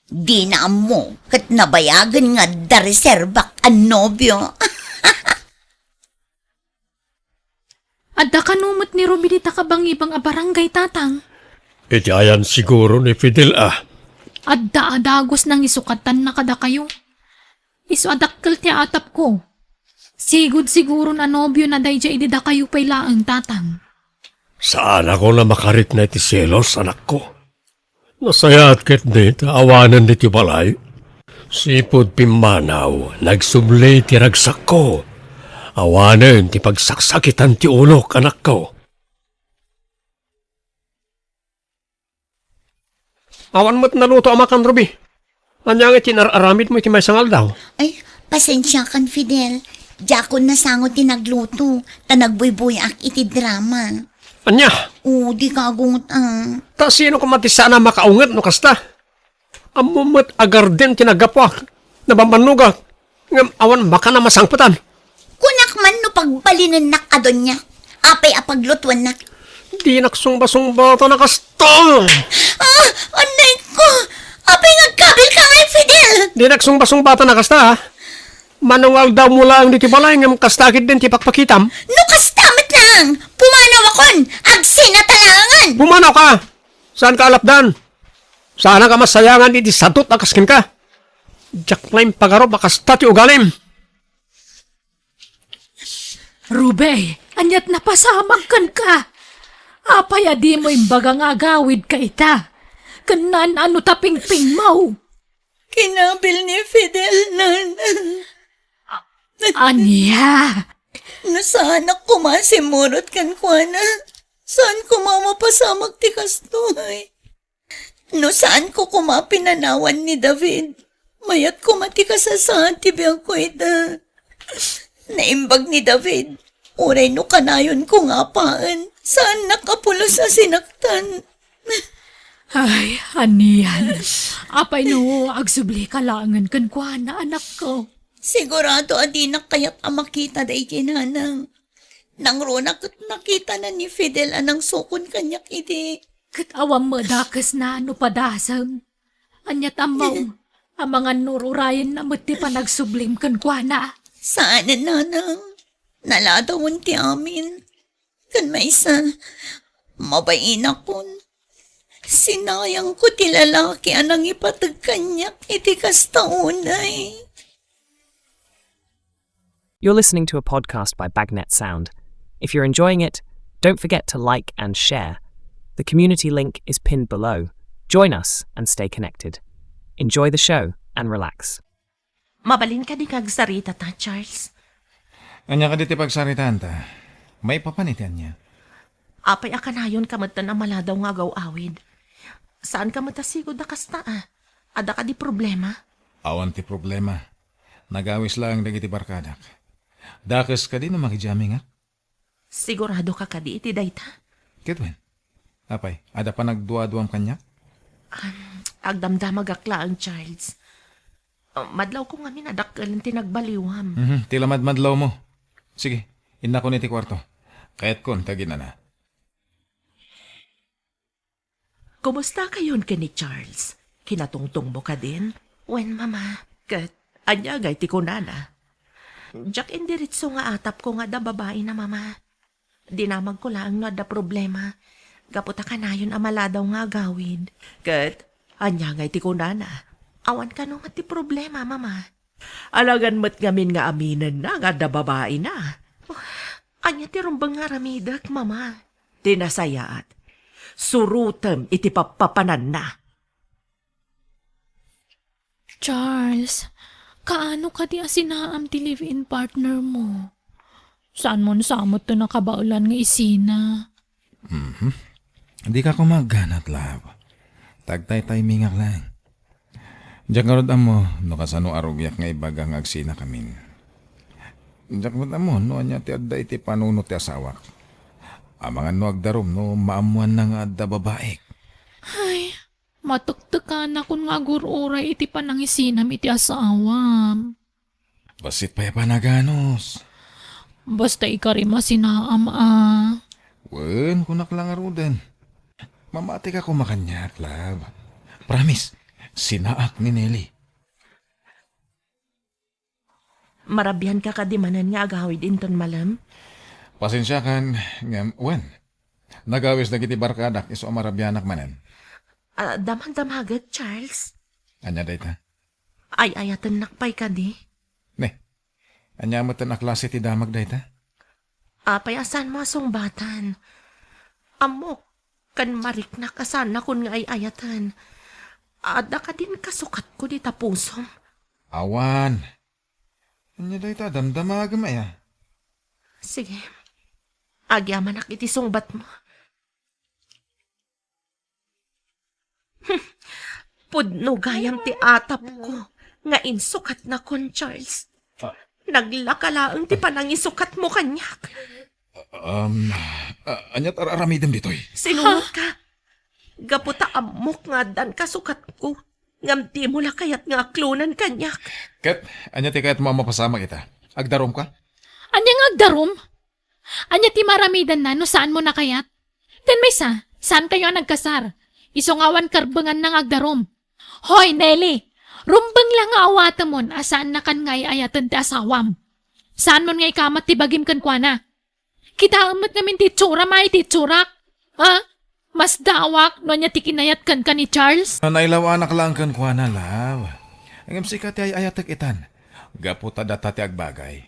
Dina ammo ket nabayagen nga adda reserbak a nobio. Adda kano met ni Ruby dita kabangibang a barangay, Tatang? Iti ayan siguro ni Fidel, a. Adda a dagus nangisukatan na kadakayo. Isu a dakkel ti atapko. Sigud siguron a nobiona daydiay idi dakayo pay laeng, Tatang. Saanakon a makarikna iti selos, anakko. Nasayaat ketdi ta awanen ditoy balay. Sipud pimmanaw, nagsubli ti ragsakko. Awanen ti pagsaksakitan ti ulok, anakko. Awan met naluto a makan, Ruby. Ania ngay ti inar-aramidmo iti maysa nga aldaw? Ay, pasensiakan, Fidel. Diakon nasango ti nagluto, ta nagbuybuyaak iti drama. Ania? O, di kagungot, a. Ta sino koma ti saan a makaunget no kasta? Ammom met a garden ti naggapuak, nabambannogak, ngem awan makan a masangpetan. Kunak man no pagbalinennak a donia. Apay a paglutuennak? Dinak sungbasungbatan a kasta. A, annay ko! Apay nga agkabilka ngay, Fidel? Dinak sungbasungbatan a kasta, a. Mano nga aldawmo laeng ditoy balay ngem kasta ketdin ti pakpakitam? No kasta met laeng, pumanawakon, agsinatalangan! Pumanawka! Saanka a lapdan? Saanka a masayangan iti sadut a kas kenka? Diak la impagarup a kasta ti ugalim. Ruby, aniat napasamak kenka? Apay a dimo imbaga nga agawidka ita? Ken naan-ano ta pingpingmo? Kinabil ni Fidel, Nana. Ania? No saanak koma a simmurot kenkuana, saan koma a mapasamak ti kastoy. No saanko koma a pinanawan ni David, mayat koma ti kasasaad ti biagko ita. Naimbag ni David, uray no kanayonko nga apaen, saannak a pulos a sinaktan. Ay, anian. Apay no agsublika laengen kenkuana, anakko? Sigurado a dinak kayat a makita daydi, Nanang. Nangruna ket nakitana ni Fidel a nangsukon kaniak idi. Ket awan met dakesna no padasem. Ania ti ammom? Amangan no ur-urayenna met ti panagsublim kenkuana. Saanen, Nanang. Naladawen ti amin. Ken maysa, mabainakon. Sinayangko ti lalaki a nangipateg kaniak iti kasta unay. You're listening to a podcast by Bagnet Sound. If you're enjoying it, don't forget to like and share. The community link is pinned below. Join us and stay connected. Enjoy the show and relax. Mabalin kadi nga agsarita ta, Charles? Ania kadi ti pagsaritaanta? Maipapan iti ania? Apay a kanayonka metten a maladaw nga agaw-awid? Saanka met a sigud a kasta, a. Adda kadi problema? Awan ti problema. Nagawis laeng dagiti barkadak. Dakes kadi no makidiamingak? Siguradoka kadi iti dayta? Ket wen. Apay, adda panagduaduam kaniak? Am, agdamdamagak laeng, Charles. Ah, madlawko ngamin a dakkelen ti nagbaliwam. Mhm, ti la madmadlawmo. Sige, innakon iti kuarto. Kayatkon, kaginana. Kumustakayon ken ni Charles? Kinatungtongmo kadin? Wen, Mama. Ket ania ngay ti kunana? Diak indiretso nga atapko nga adda babaina, Mama. Dinamagko laeng no adda problema, gapu ta kanayon a maladaw nga agawid. Ket ania ngay ti kunana? Awan kano met ti problema, Mama. Alangan met ngamin nga aminenna nga adda babaina. Ania ti rumbeng nga aramidek, Mama? Ti nasayaat, surotem iti pappapananna. Charles, kaano kadi a sinaam ti live-in partner mo? Saanmon sa met ti nakabaelan nga isina? Mhm. Dika koma agganat, love. Tagtaytaymingak laeng. Diak ngarud ammo no kasano a rugiak nga ibaga nga agsinakamin. Diak met ammo no ania ti adda iti panunot ti asawak. Amangan no agdarum no maammoanna nga adda babaik. Ay, matektekanakon nga agur-uray iti panangisinam iti asawam. Bassit pay a panaganus. Basta ikarima sinaam a. Wen, kunak la ngaruden. Mamatika koma kaniak, love. Promise, sinaak ni Nelly. Marabianka kadi manen nga agawid inton malem? Pasensiakan, ngem, wen. Nagawis dagiti barkadak isu a marabianak manen. Ah, damagdamagek, Charles. Ania dayta? Ay-ayatennak pay kadi. Ne, ania met a klase ti damag dayta? Apay a saanmo a sungbatan? Ammok, ken mariknak a saannakon nga ay-ayaten. Adda kadin kasukatko dita pusom? Awan. Ania dayta damdamagem aya? Sige. Agyamanak iti sungbatmo. Pudno gayam ti atapko nga insukatnakon, Charles. Ah. Naglaka laeng ti panangisukatmo kaniak. Um, ah, aniat ar-aramidem ditoy? Sinuot ka. Gapu ta ammok nga addan kasukatko, ngem dimo la kayat nga aklonen kaniak. Ket ania ti kayatmo a mapasamak ita? Agdarumka? Ania nga agdarum? Ania ti maramidanna no saanmo a kayat? Ken maysa, saankayo a nagkasar. Isu nga awan karbenganna nga agdarum. Hoy, Nelly! Rumbeng la nga awatemon a saannakan nga ay-ayaten ti asawam. Saanmon nga ikamat ti bagim kenkuana. Kitaem met ngamin ti itsuram a iti itsurak. Ha? Masdaawak no ania ti kinayat kenka ni Charles? Nailawanak laeng kenkuana, love. Ngem sika ti ay-ayatek itan. Gapu ta data ti agbagay.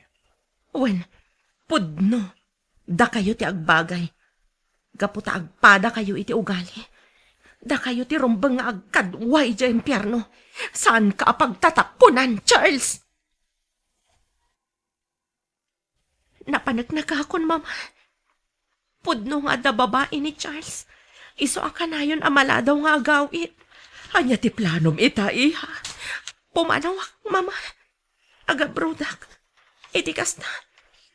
Wen, pudno, dakayo ti agbagay. Gapu ta agpadakayo iti ugali. Dakayo ti rumbeng nga agkadua idiay impierno. Saanka a pagtataponan, Charles! Napaneknekakon, Mama. Pudno nga adda babai ni Charles. Isu a kanayon a maladaw nga agawid. Ania ti planom ita, iha? Pumanawak, Mama. Agabrodak. Iti kasta,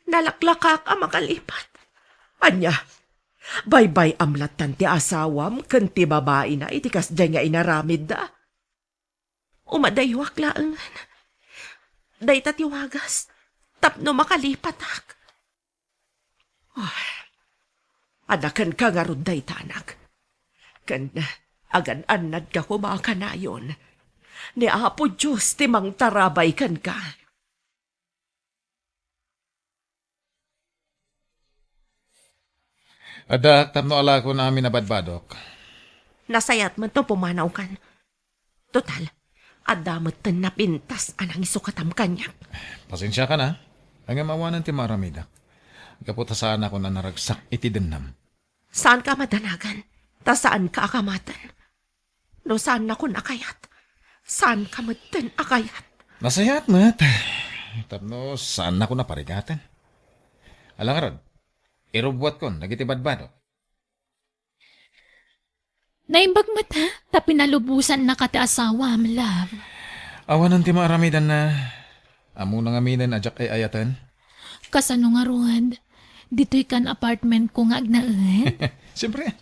nalaklakaak a makalipat. Ania? Baybay-am lattan ti asawam ken ti babaina iti kasdiay nga inaramidda? Umadayuak laengen. Dayta ti wagas tapno makalipatak. Ah, adda kenka ngarud dayta, anak. Ken agan-annadka koma a kanayon. Ni Apo Dios ti mangtarabay kenka. Addaak tapno alakon amin a badbadok. Nasayaat met no pumanawkan. Total, adda metten napintas a nangisukatam kaniak. Pasensiakan a, ngem awanen ti maaramidak. Gapu ta saanakon a naragsak iti dennam. Saanka a madanagan, ta saanka a kamaten. No saannakon a kayat, saanka metten a kayat. Nasayaat met, tapno saannakon a parigaten. Ala ngarud, irubbuatkon dagiti badbadok. Naimbag met, ha? Ta pinalubosannaka ti asawam, love. Awanen ti maaramidanna. Ammona ngaminen a diak ay-ayaten. Kasano ngarud? Ditoy kan apartment ko nga agnaed? Siyempre.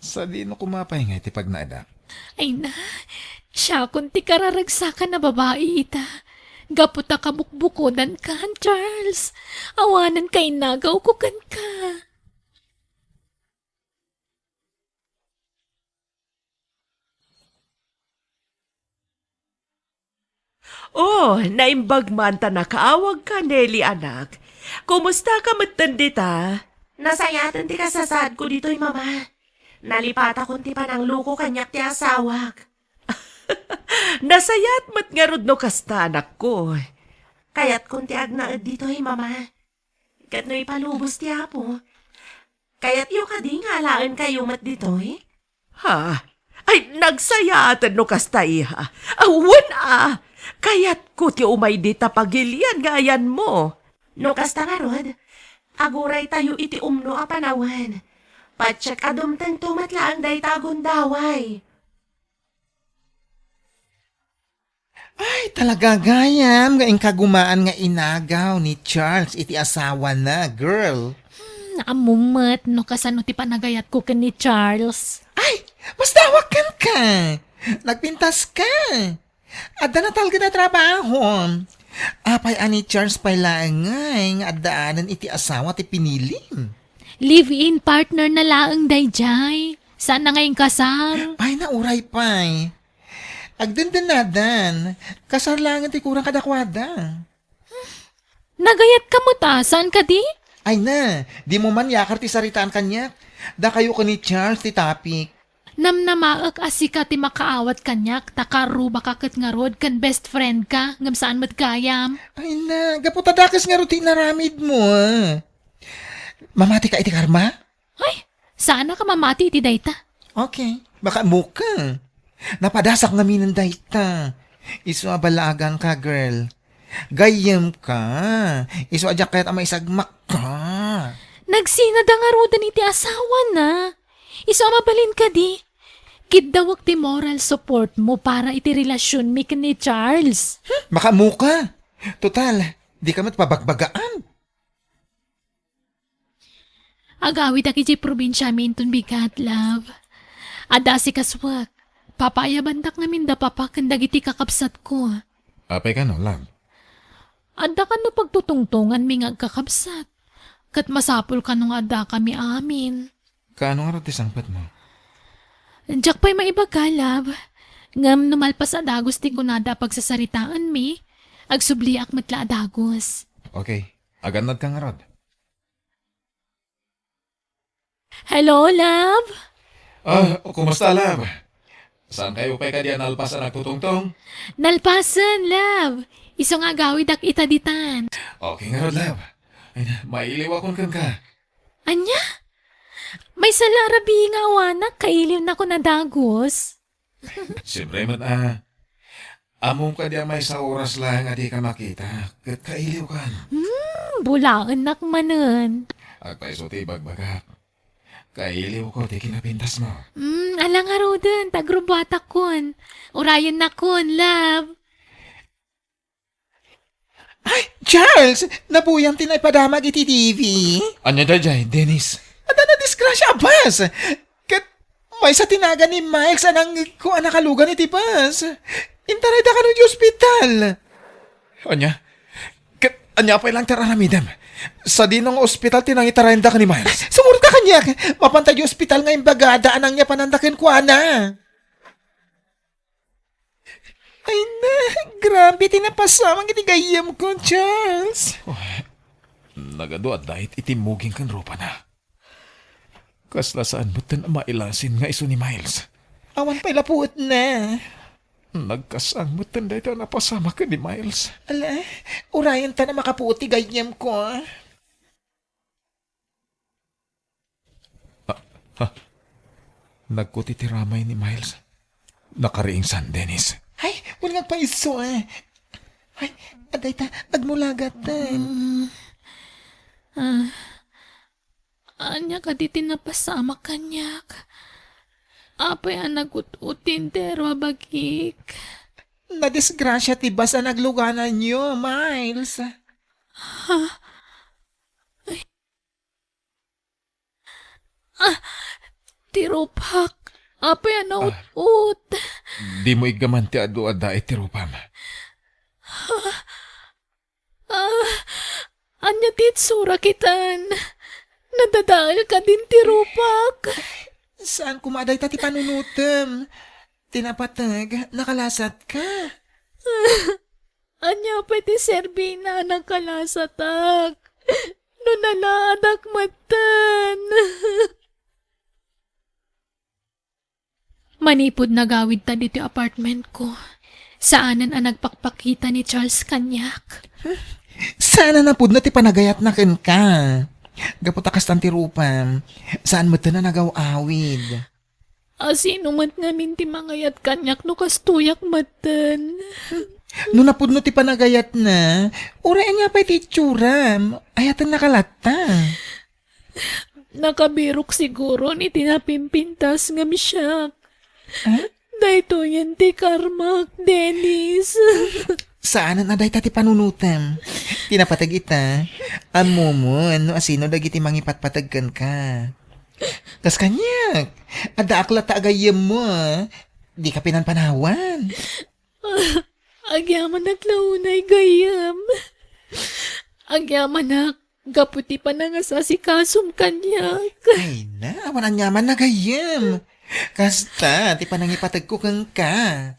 Sadino koma pay nga iti pagnaedak? Ay na, siakon ti kararagsakan a babai ita. Gapu ta kabukbukodankan, Charles. Awanen kainagawko kenka. Oh, naimbag man ta nakaawagka, Nelly, anak. Kumusta ka metten dita? Nasayaten ti kasasaadko ditoy, Mama. Nalipatakon ti panangluko kaniak ti asawak. Nasayaat met ngarud no kasta, anakko. Kayatkon ti agnaed ditoy, Mama. Ket no ipalubos ti Apo, kayatyo kadi nga alaenkayo met ditoy? Ha? Ay, nagsayaaten no kasta, iha. Awan a! Kayatko ti umay dita pagilian nga ayanmo. No kasta ngarud, aguraytayo iti umno a panawen. Patiek a dumtengto met laeng dayta a gundaway. Ay, talaga gayam nga inkagumaan nga inagaw ni Charles iti asawana, girl. Hmm, ammom met no kasano ti panagayatko ken ni Charles. Ay, mas dawak ken ka. Nagpintas ka. Adda natalged a trabaho. Apay a ni Charles pay laeng ngay nga addaanen iti asawa ti pinilim? Live-in partner na laeng dayjay. Saan na nga inkasar? Ay, nauray pay. Agdendennadan, kasar laengen ti kurang kadakuada. Nagayat ka met a, saan kadi? Ay na, dimo man yakar ti saritaan kaniak. Dakayo ken ni Charles ti topic. Namnamaek a sika ti makaawat kaniak, ta karruba ka ket ngarud ken best friend ka, ngem saan met gayam. Ay na, gapu ta dakes ngarud ti inaramidmo, a. Mamati ka iti karma? Ay, saan a ka mamati iti dayta? Okay, baka muka. Napadasak ngaminen dayta. Isu a ballaagan ka, girl. Gayyem ka. Isu a diak kayat a maisagmak ka. Nagsinada ngaruden iti asawana. Isu a mabalin kadi. Kiddawek ti moral support mo para iti relasyonmi ken ni Charles. Hmm, makaammo ka. Total, di ka met pabagbagaan. Agawidak idiay probinsiami inton bigat, love. Adda asikasuak. Papaayabandak ngamin da papa ken dagiti kakabsatko. Apay kano, love? Adda kano pagtutungtonganmi nga agkakabsat. Ket masapul kano nga addakami amin. Kaano ngarud ti sangpetmo? Diak pay maibaga, love. Ngem no malpas a dagus ti kunada a pagsasaritaanmi, agsubliak met la a dagus. Okay. Agannadka ngarud. Hello, love? Ah, kumusta, love? Saan kayo pay kadi a nalpas a nagtutungtong? Nalpasen, love. Isu nga agawidak ita ditan. Okay ngarud, love. Ay na, mailiwakon kenka. Ania? Maysa la a rabii nga awanak, kailiwnak a dagus. Siempre met a. Ammom kadi a maysa oras laeng a dika makita, ket kailiwkan. Hmm, bulaennak manen. Agpayso ti ibagbagak. Kailiwko ti kinapintasmo. Hmm, ala ngaruden, ta agrubuatakon. Urayennakon, love. Ay, Charles! Napuyam ti naipadamag iti T V. Ania daydiay, Dennis? Adda nadisgrasia a bus! Ket maysa ti nagan ni Miles a nangngegko a nakalugan iti bus. Intarayda kano iti ospital. Ania? Ket ania pay laeng ti ar-aramidem? Sadino nga ospital ti nangitarayenda ken ni Miles? Sumurot ka kaniak! Mapanta iti ospital nga imbagada a nangyapananda kenkuana. Ay na, grabe ti napasamak iti gayyemko, Charles. Oh, nagadu a diet iti muging ken rupana. Kasla saan metten a mailasin nga isu ni Miles. Awan pay la puetna. Nagkasang metten dayta a napasamak ken ni Miles. Ala, urayenta a makapuot ti gayyemko. Ah, ha? Nagkuti ti ramay ni Miles. Nakariingsan, Dennis. Ay, wen nga agpayso, eh. Ay, adayta, agmulagatan. Mm. Ah, ania kadi ti napasamak kaniak? Apay a nagut-ot ti entero a bagik? Nadisgrasia ti bus a naglugananyo, Miles. Ha? Ah, ti rupak. Apay a naut-ot. Dimo iggaman ti adu a daet ti rupam. Ah, ania ti itsura kitan? Nadadael kadin ti rupak. Saan koma a dayta ti panunotem. Ti napateg, nakalasatka. Ania pay ti serbina a nakalasatak no nalaadak metten? Manipud nagawidta ditoy apartmentko, saanen a nagpakpakita ni Charles kaniak. Saan a napudno ti panagayatna kenka. Gapu ta kastan ti rupam, saan metten a nagaw-awid. A sino met ngamin ti mangayat kaniak no kastoyak metten? No napudno ti panagayatna, uray ania pay ti itsuram? Ayatennaka latta. Nakabirok siguron iti napimpintas ngem siak. Ah? Daytoyen ti karmak, Dennis. Saanen a dayta ti panunotem. Ti napateg ita, ammomon no asino dagiti mangipatpateg kenka. Kas kaniak, addaak latta a gayyemmo, a. Dika pinanpanawan. Agyamanak la unay gayyem. Agyamanak gapu ti panangasasikasom kaniak. Ay na, awan aniaman a gayyem. Kasta ti panangipategko kenka.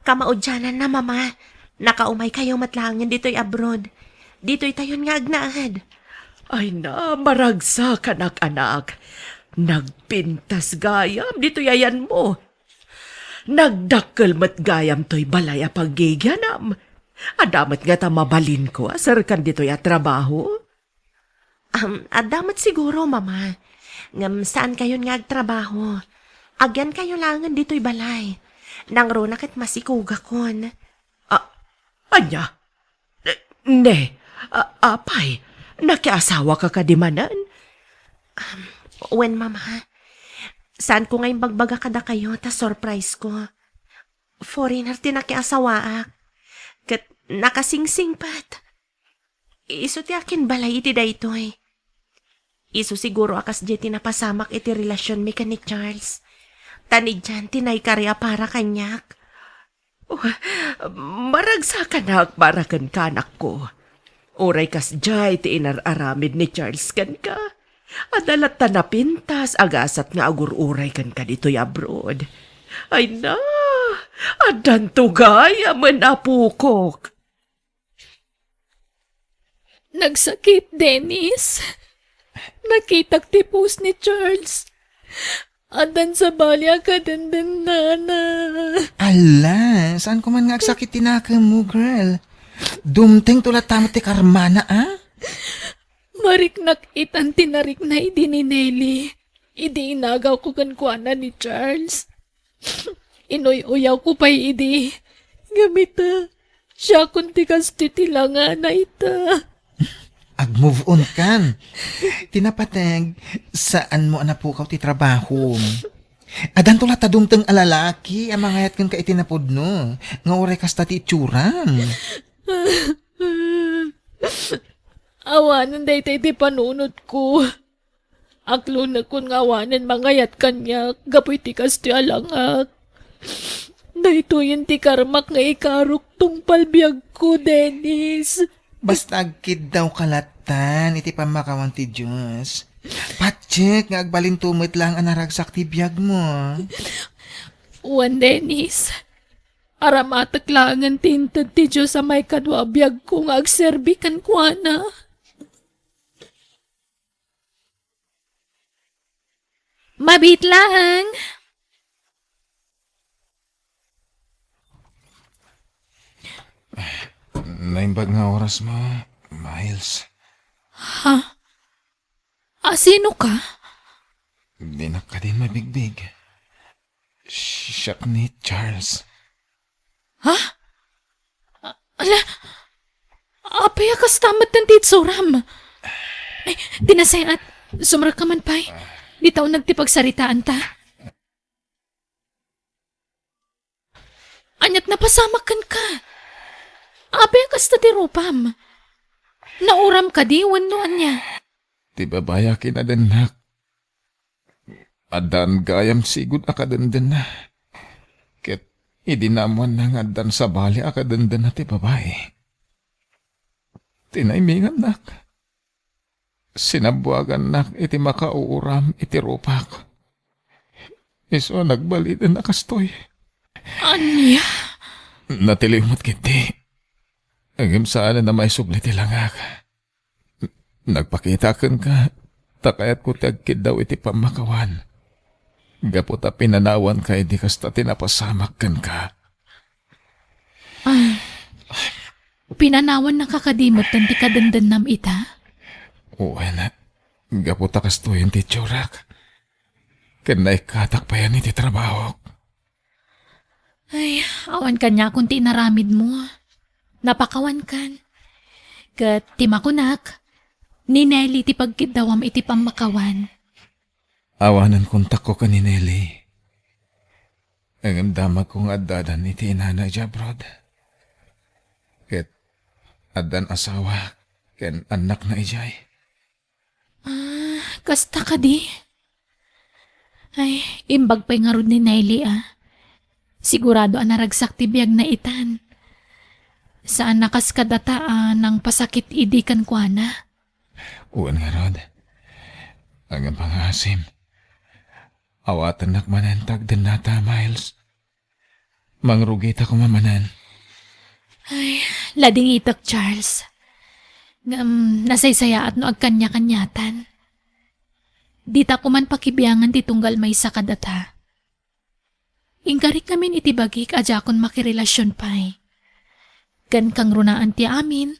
Kamaudiananna, Mama. Nakaumaykayo met laengen ditoy abroad. Ditoytayon nga agnaed. Ay na, maragsakanak, anak. Nagpintas gayam ditoy ayanmo. Nagdakkel met gayam toy balay a paggigianam. Adda met ngata mabalinko a serkan ditoy a trabaho? Um, adda met siguro, Mama. Ngem saankayon nga agtrabaho. Agyankayo laengen ditoy balay. Nangruna ket masikugakon. A-, ania? Ne, a-, apay, nakiasawaka kadi manen? Um, wen, Mama. Saanko nga imbagbaga kadakayo ta surprise ko. Foreigner ti nakiasawaak. Ket nakasingsingpet. Isu ti akinbalay iti daytoy. Isu siguro a kasdiay ti napasamak iti relasionmi ken ni Charles. Ta ni Jan ti naikari a para kaniak. Oh, maragsakanak para kenka, anakko. Uray kasdiay ti inar-aramid ni Charles kenka, adda latta napintas a gasat nga agur-uray kenka ditoy abroad. Ay na, addanto gayamen a pukok. Nagsakit, Dennis. Nakitak ti post ni Charles. Addan sabali a kadendennana. Ala, saanko man nga agsakit ti nakemmo, girl. Dumtengto latta met ti karmana, a? Mariknak itan ti narikna idi ni Nelly. Idi inagawko kenkuana ni Charles. Inuy-uyawko pay idi. Ngem ita, siakon ti kastoy ti langana ita. Ag-move on kan. Ti napateg, saanmo a napukaw ti trabaho. Addanto latta dumteng a lalaki a mangayat kenka iti napudno, nga uray kasta ti itsuram. Awanen dayta iti panunotko. Aklonekon nga awanen mangayat kaniak gapu iti kastoy a langak. Daytoyen ti karmak nga ikarok tungpal biagko, Dennis. Basta agkiddawka lattan iti pammakawan ti Dios. Patiek nga agbalinto met laeng a naragsak ti biagmo. Wen, Dennis. Aramatek laengen ti inted ti Dios a maikadua a biagko nga agserbi kenkuana. Mabiit laeng. Naimbag nga orasmo, Miles. Ha? A, sino ka? Dinak kadin mabigbig. Siak ni Charles. Ha? A-, ala, apay a kasta met ti itsuram? Ay, ti nasayaat, sumrekka man pay. Dita uneg ti pagsaritaanta. Aniat napasamak kenka? Apay a kasta ti rupam? Nauram kadi wenno ania? Ti babai a kinadennak. Addaan gayam sigud a kadendenna. Ket idi naammoanna nga addan sabali a kadendenna ti babai, tinaimingannak. Sinabbuagannak iti makauuram iti rupak. Isu a nagbalinen a kastoy. Ania? Natiliw met ketdi. Ngem saanen a maisubli ti langak. Nagpakita kenka, ta kayatko ti agkiddaw iti pammakawan. Gapu ta pinanawanka idi kasta ti napasamak kenka. Ah, pinanawannaka kadi metten ti kadendennam ita? Wen, gapu ta kastoyen ti itsurak. Ken naikkatak payen iti trabahok. Ay, awan kaniakon ti inaramidmo. Napakawankan. Ket ti makunak, ni Nelly ti pagkiddawam iti pammakawan. Awanen kontakko ken ni Nelly. Ngem damagko nga addadan iti inana idiay abroad. Ket addan asawa ken annakna idiay. Ah, kasta kadi? Ay, imbag pay ngarud ni Nelly, ah. Sigurado a naragsak ti biagna itan. Saan a kas kadata a nangpasakit idi kenkuana. Wen ngarud. Ngem pangaasim. Awatennak manen ti agdennata, Miles. Mangrugita koma manen. Ay, ladingitek, Charles. Ngem nasaysayaat no agkanya-kaniatan. Dita koman pakibiangan ti tunggal maysa kadata. Inkarik ngamin iti bagik a diakon makirelasion pay. Ken kangrunaan ti amin,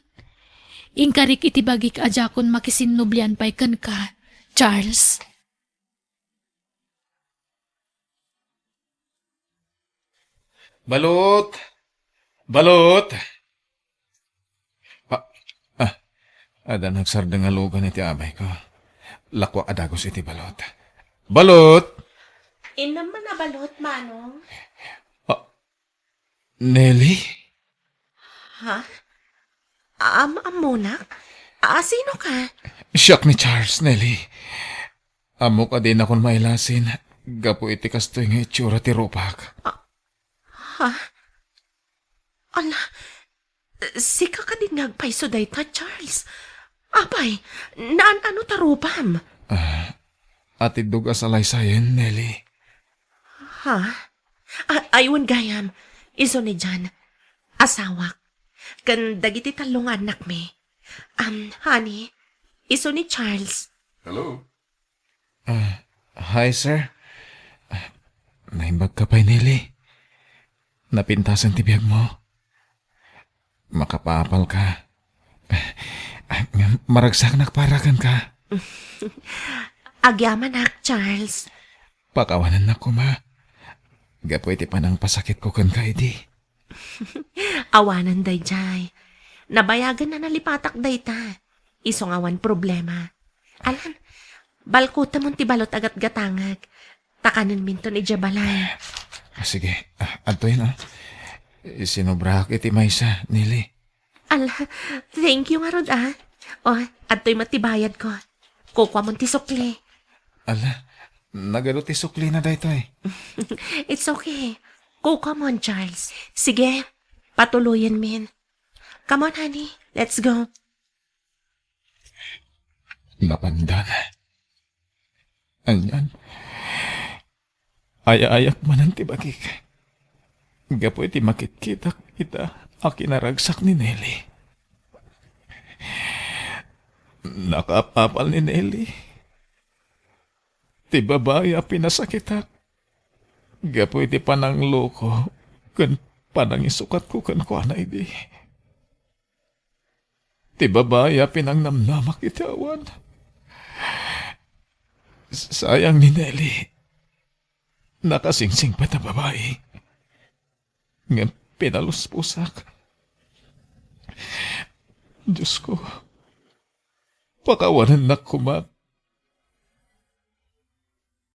inkarik iti bagik a diakon makisinnublian pay kenka, Charles. Balot! Balot! Ah, ah, adda nagsardeng a lugan iti abayko. Lakuak a dagus iti balot. Balot! Innem man a balot, Manong. Ah, Nelly? Ha? Am-, ammona? A, sino ka? Siak ni Charles, Nelly. Ammok a dinakon mailasin gapu iti kastoy nga itsura ti rupak. Ah, ha? Ala, sika kadi nga agpayso dayta, Charles? Apay, naan-ano ta rupam? Ah, atiddog a salaysayen, Nelly. Ha? A-, aywan gayam. Isu ni John, asawak. Ken dagiti tallo nga annakmi. Um, honey, isu ni Charles. Hello? Ah, hi, sir. Ah, naimbag ka pay, Nelly. Napintasen ti biagmo. Makapaapal ka. Ah, ngem maragsaknak para kenka. Agyamanak, Charles. Pakawanennak koma. Gapu iti panangpasakitko kenka idi. Awanen daydiay. Nabayagen a nalipatak dayta. Isu nga awan problema. Alan, balkutemon ti balot a gatgatangek. Ta kanenminton idiay balay. Ah, sige. Ah, adtoyen, ah. Sinobraak iti maysa, Nelly. Ala, thank you ngarud, ah. O, adtoy met ti bayadko. Kukuamon ti sukli. Ala, nagadu ti suklina daytoy. It's okay. Kukuamon, Charles. Sige, patuloyenmin. Come on, honey. Let's go. Napandan. Anian? Ayaayak manen ti bagik. Gapu iti makitkitak ita a kinaragsak ni Nelly. Nakaapapal ni Nelly. Ti babai a pinasakitak. Gapu iti panangloko ken panangisukatko kenkuana idi. Ti babai a pinangnamnamak iti awan. Sayang ni Nelly. Nakasingsingpet a babai. Ngem pinalusposak. Diosko, pakawanennak koma